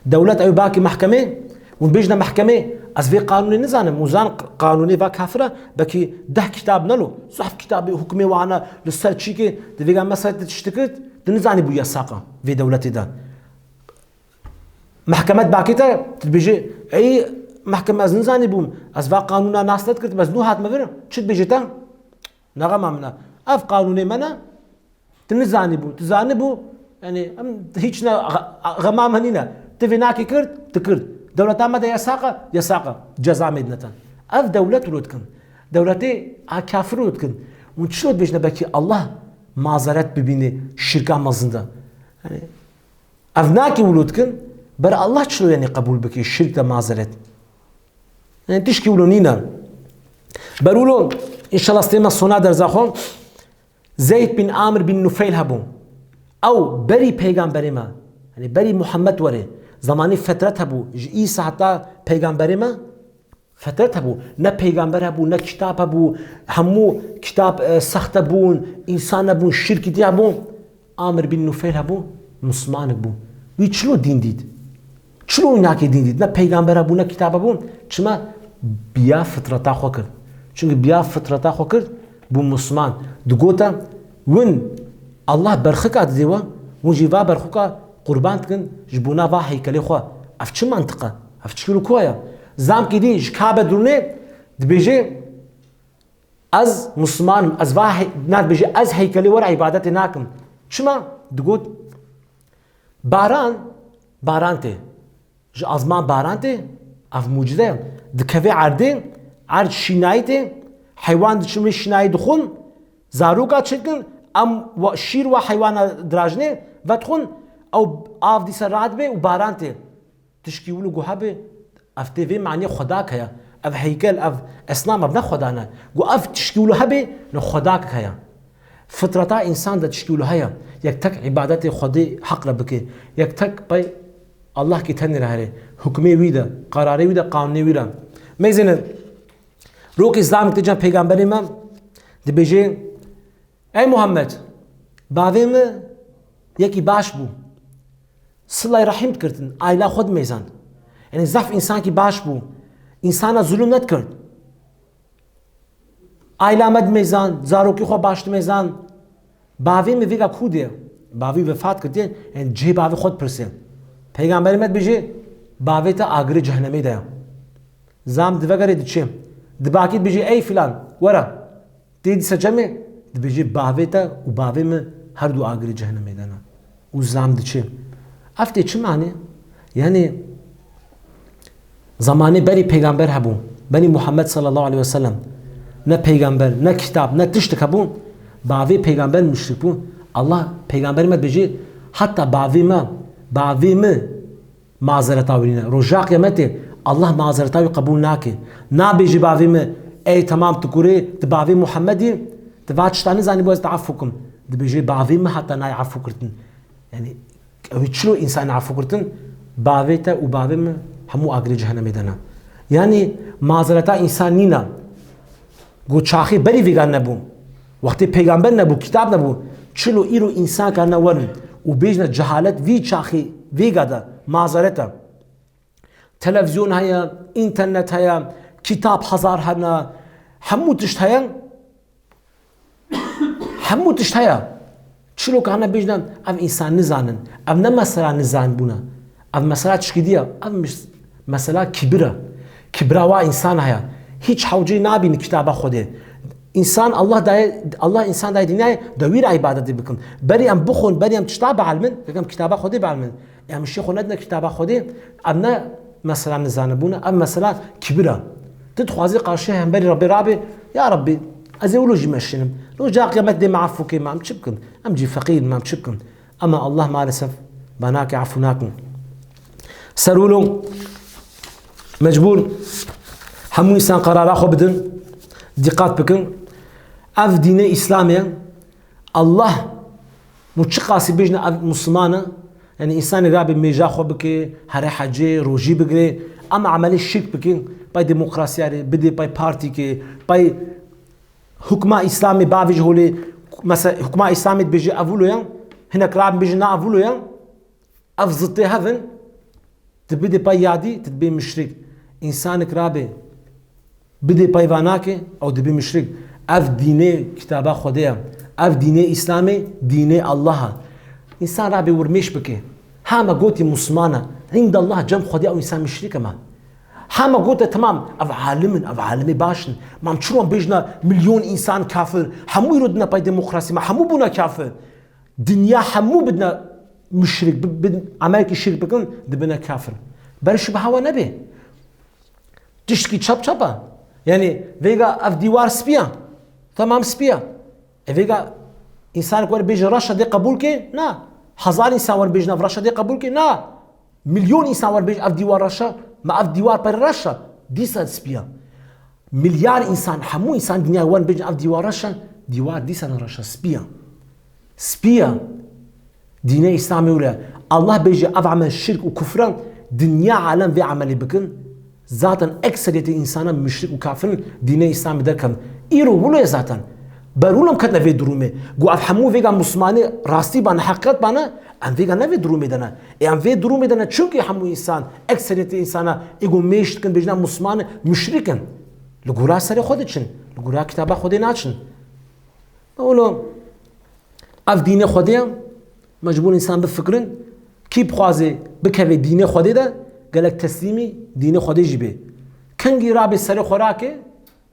dewlet ew bakî mehkemê, hûn bêjine mehkemê, ez vê qanûnê nizanim, hûn zan qanûnê va kafira, belkî deh kitab nelo, zehf kitabê hukmê wana li ser çîkê, di vêga mesela tu tişt dikir, tu nizanî bû yasaqa vê dewletê de. Mehkemet bakî te, tu dibêjî, ey mehkeme ez nizanî bûm, ez va qanûna nas nedikirdim, ez nû hatime vir, çi dibêjî te? Nexema min e. Ev qanûnê me ne, tu nizanî bû, tu zanî bû, yani em hîç ne, xema me nîne. Tu vê nakî kir, tu kir. Dewleta me de yasaqa, yasaqa. Ceza me dine te. Ev dewlet wilo dikin. Dewletê a kafir wilo dikin. Hûn çilo dibêjine belkî Allah mazeret bibînê şirka mezin de. Yani, ev nakî wilo dikin, ber Allah çilo yani qebûl bikî, şirk de mazeret. Yani tişkî wilo nîne. Ber wilo, înşallah stê me sona derza xwe, Zeyd bin Amir bin Nufeyl hebû. Ew berî peygamberê me, yani berî Muhammed were, zemanî fetret hebû, ji Îsa heta peygamberê me, fetret hebû. Ne peygamber hebû, ne kitab hebû, hemû kitab, e, sexte bûn, însan hebûn, şirkî tê hebû. Amir bin Nufeyl hebû, Muslimanek bû. Wî çilo dîn dît? Çilo wî nakê dîn dît? Ne peygamber hebû, ne kitab hebû. Çima? Biya fitreta xwe kir. Çunke biya fitreta xwe kir, bû Musliman. Digote, win Allah berxika didê we, hûn jî va berxika qurban dikin ji bona va heykelê xwe. Ev çi mantiq e? Ev çi kilo ku ye? Zamkî dî ji Kabe dirûnê dibêje, ez Musliman im, ez va hey-, na dibêje, ez heykelê we re îbadetê nakim. Çima? Digot, baran, baran tê. Ji azman baran tê, ev mucize ye. Dikeve erdê, erd şînayî tê, heywan diçin wê şînayî dixwin, zaroka çêdikin, em wa-, şîr wa heywana dirajinê vedixwin, ew av dîsa radibe û baran tê. Tişkî wilo ku hebe, ev tê vê maniyê xwedak heye. Ev heykel, ev esnam, ev ne xweda ne. Ku ev tişkî wilo hebe, ne xwedak heye. Fitreta însan de tişkî wilo heye. Yek tek îbadetê Xwedê heq re bike. Yek tek pey Allah kî tenê re here. Hukmê wî de, qerarê wî de, qanûnê wî re. Mêzêne, rokê Îslam tê cem peygamberê me, dibêje, ey Muhammed, bavê min yekî baş bû. Silay rehîm dikirtin, aîla xwe dimêzand. Yanî zaf însankî baş bû. Însana zulum nedikirt. Aîla me dimêzand, zarokî xwe baş dimêzand. Bavê min vêga kû de ye. Bavî wefat kiriye, yanî cihê bavê xwe dipirse. Peygamberê me dibêje, bavê te agirê cehennemê de ye. Zam divegerê diçe. Dibakî dibêje, ey filan, were. Tê dîsa cemê, dibêje, bavê te û bavê min her du agirê cehennemê de ne. Û zam diçe. Ev tê çi mane? Yanî, zemanê berî peygamber hebû, berî Muhammed sallallahu aleyhi ve sellem, ne peygamber, ne kitab, ne tiştik hebû, bavê peygamber muşrik bû. Allah peygamberê me dibêje, heta bavê me, bavê min mazereta wî nîne. Roja qiyametê Allah mazereta wî qebûl nake. Nabêje bavê min, ey temam tu kurê, tu bavê Muhammed î, tu va tişta nizanî bo ez te efû kim. Dibêje bavê min heta nayê efû kirtin. Yanî, ew ê çilo însanê efû kirtin, bavê te û bavê min hemû agirê cehennemê de ne. Yanî, mazereta însan nîne. Ku çaxê berî vêga nebû. Wextê peygamber nebû, kitab nebû. Çilo îro însan karine werin û bêjine cehalet vî çaxê vêga de mazeret e. Televîzyon heye, înternet heye, kitab hezar hene, hemû tişt heye. Hemû tişt heye. Çilo karine bêjine, ev însan nizanin. Ev ne mesela nizanbûn e. Ev mesela çikî dî ye. Ev mis-, mesela kibir e. Kibra wa însan heye. Hîç hewceyî nabînin kitaba Xwedê. Însan Allah daye, Allah însan daye dinyayê de wî re îbadetê bikin. Berî em bixwin, berî em tişta bielmin, gerek em kitaba Xwedê bielmin. Em şê xwe nedine kitaba Xwedê, ev ne mesela nizanibûn e, ev mesela kibir e. Tu dixwazî qarşî hemberî Rebbê rabê, ya Rebbî, ez ê wilo jî meşînim. Roja qiyamet dê me efû kê, me em çi bikin? Em jî feqîr in, me em çi bikin? Ama Allah maalesef ba nake, efû nakin. Ser wilo mecbûr hemû însan qerara xwe bidin, dîqat bikin. Ev dînê Îslamê ye. Allah, hûn çiqasî bêjine ev Musliman e, yanî însanê rabe mêja xwe bike, here hecê, rojî bigire, ama emelê şirk bike, pey demokrasiya re bide, pey partîkê, pey Hukma Îslamê bavê ji holê, mesela hukma Îslamê dibêje ev wilo ye, hinek rabin bêjin na ev wilo ye, ev zitê hev in, tu bidê pay yadî, tu dibê muşrik. Însanik rabê bidê pay vanakê, ew dibê muşrik. Ev dînê kitaba Xwedê ye. Ev dînê Îslamê, dînê Allah e. Însan rabê wir mêş bike. Ha me gotî Muslimana, îndallah cem Xwedê ew însan muşrik e me. Ha me gote temam, ev alim in, ev alimê baş in. Ma em çi wan bêjina milyon însan kafir, hemû îro dine pay demokrasî, ma hemû bûna kafir. Dinya hemû bidine muşrik, bi, bi emelkî şirk bikin, dibine kafir. Ber şubeha we nebe. Tiştkî çap çap e. Yanî vêga ev dîwar spî ye. Temam spî ye. E vêga însanek were bêje reş e dê qebûl ke? Na. Hezar însan were bêjin ev reş e dê qebûl ke? Na. Milyon însan were bêjin ev dîwar reş e. Me ev dîwar pere reş e. Dîsa spî ye. Milyar însan, hemû însan dinyayê wan bêjin ev dîwar reş e, dîwar dîsa ne reş e, spî ye. Spî ye. Dînê Îslamê wile. Allah bêje ev emel şirk û kufr e, dinya alem vê emelê bikin. Zaten ekseriyetê însana muşrik û kafir in, dînê Îslamê derkevin. Îro wilo ye zaten. Berûn em ketine vê durumê. Got ev hemû vêga Muslimanê rastî bane, heqîqet bane, em vêga ne vê durumê de ne. Ê em vê durumê de ne, çunkî hemû însan, ekseriyetê însana, ê got mêş dikin, bêjine Musliman, muşrik in. Li gora serê xwe diçin. Li gora kitaba Xwedê naçin. Wilo, ev dînê Xwedê ye, mecbûr însan bifikirin. Kî bixwaze bikeve dînê Xwedê de, gelek teslîmî dînê Xwedê jî bê. Kengî rabê serê xwe rake,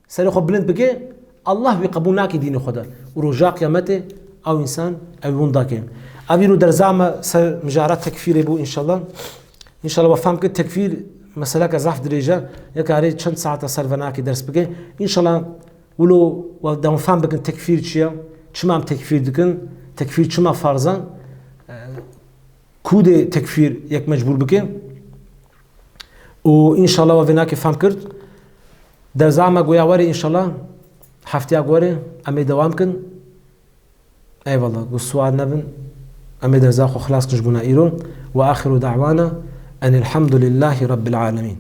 serê xwe bilind bike, Allah wî qebûl nake dînê xwe de. Û roja qiyametê ew însan ew winda ke. Ev îro derza me ser mijara tekfîrê bû înşallah. Înşallah we fehm kir tekfîr meseleke zaf dirêj e. Yek arê çend saeta ser venakê ders bike. Înşallah wilo we dem fehm bikin tekfîr çi ye? Çima em tekfîr dikin? Tekfîr çima farz e? Ku dê tekfîr yek mecbûr bike. Û înşallah we vênakê fehm kir. Derza me goya were înşallah hefteya ku were em ê dewam kin. Eyvallah. Gu sual nebin. Em ê derza xwe xilas kin ji bona îro. Ve axiru da'wana enilhamdulillahî rabbil alemin.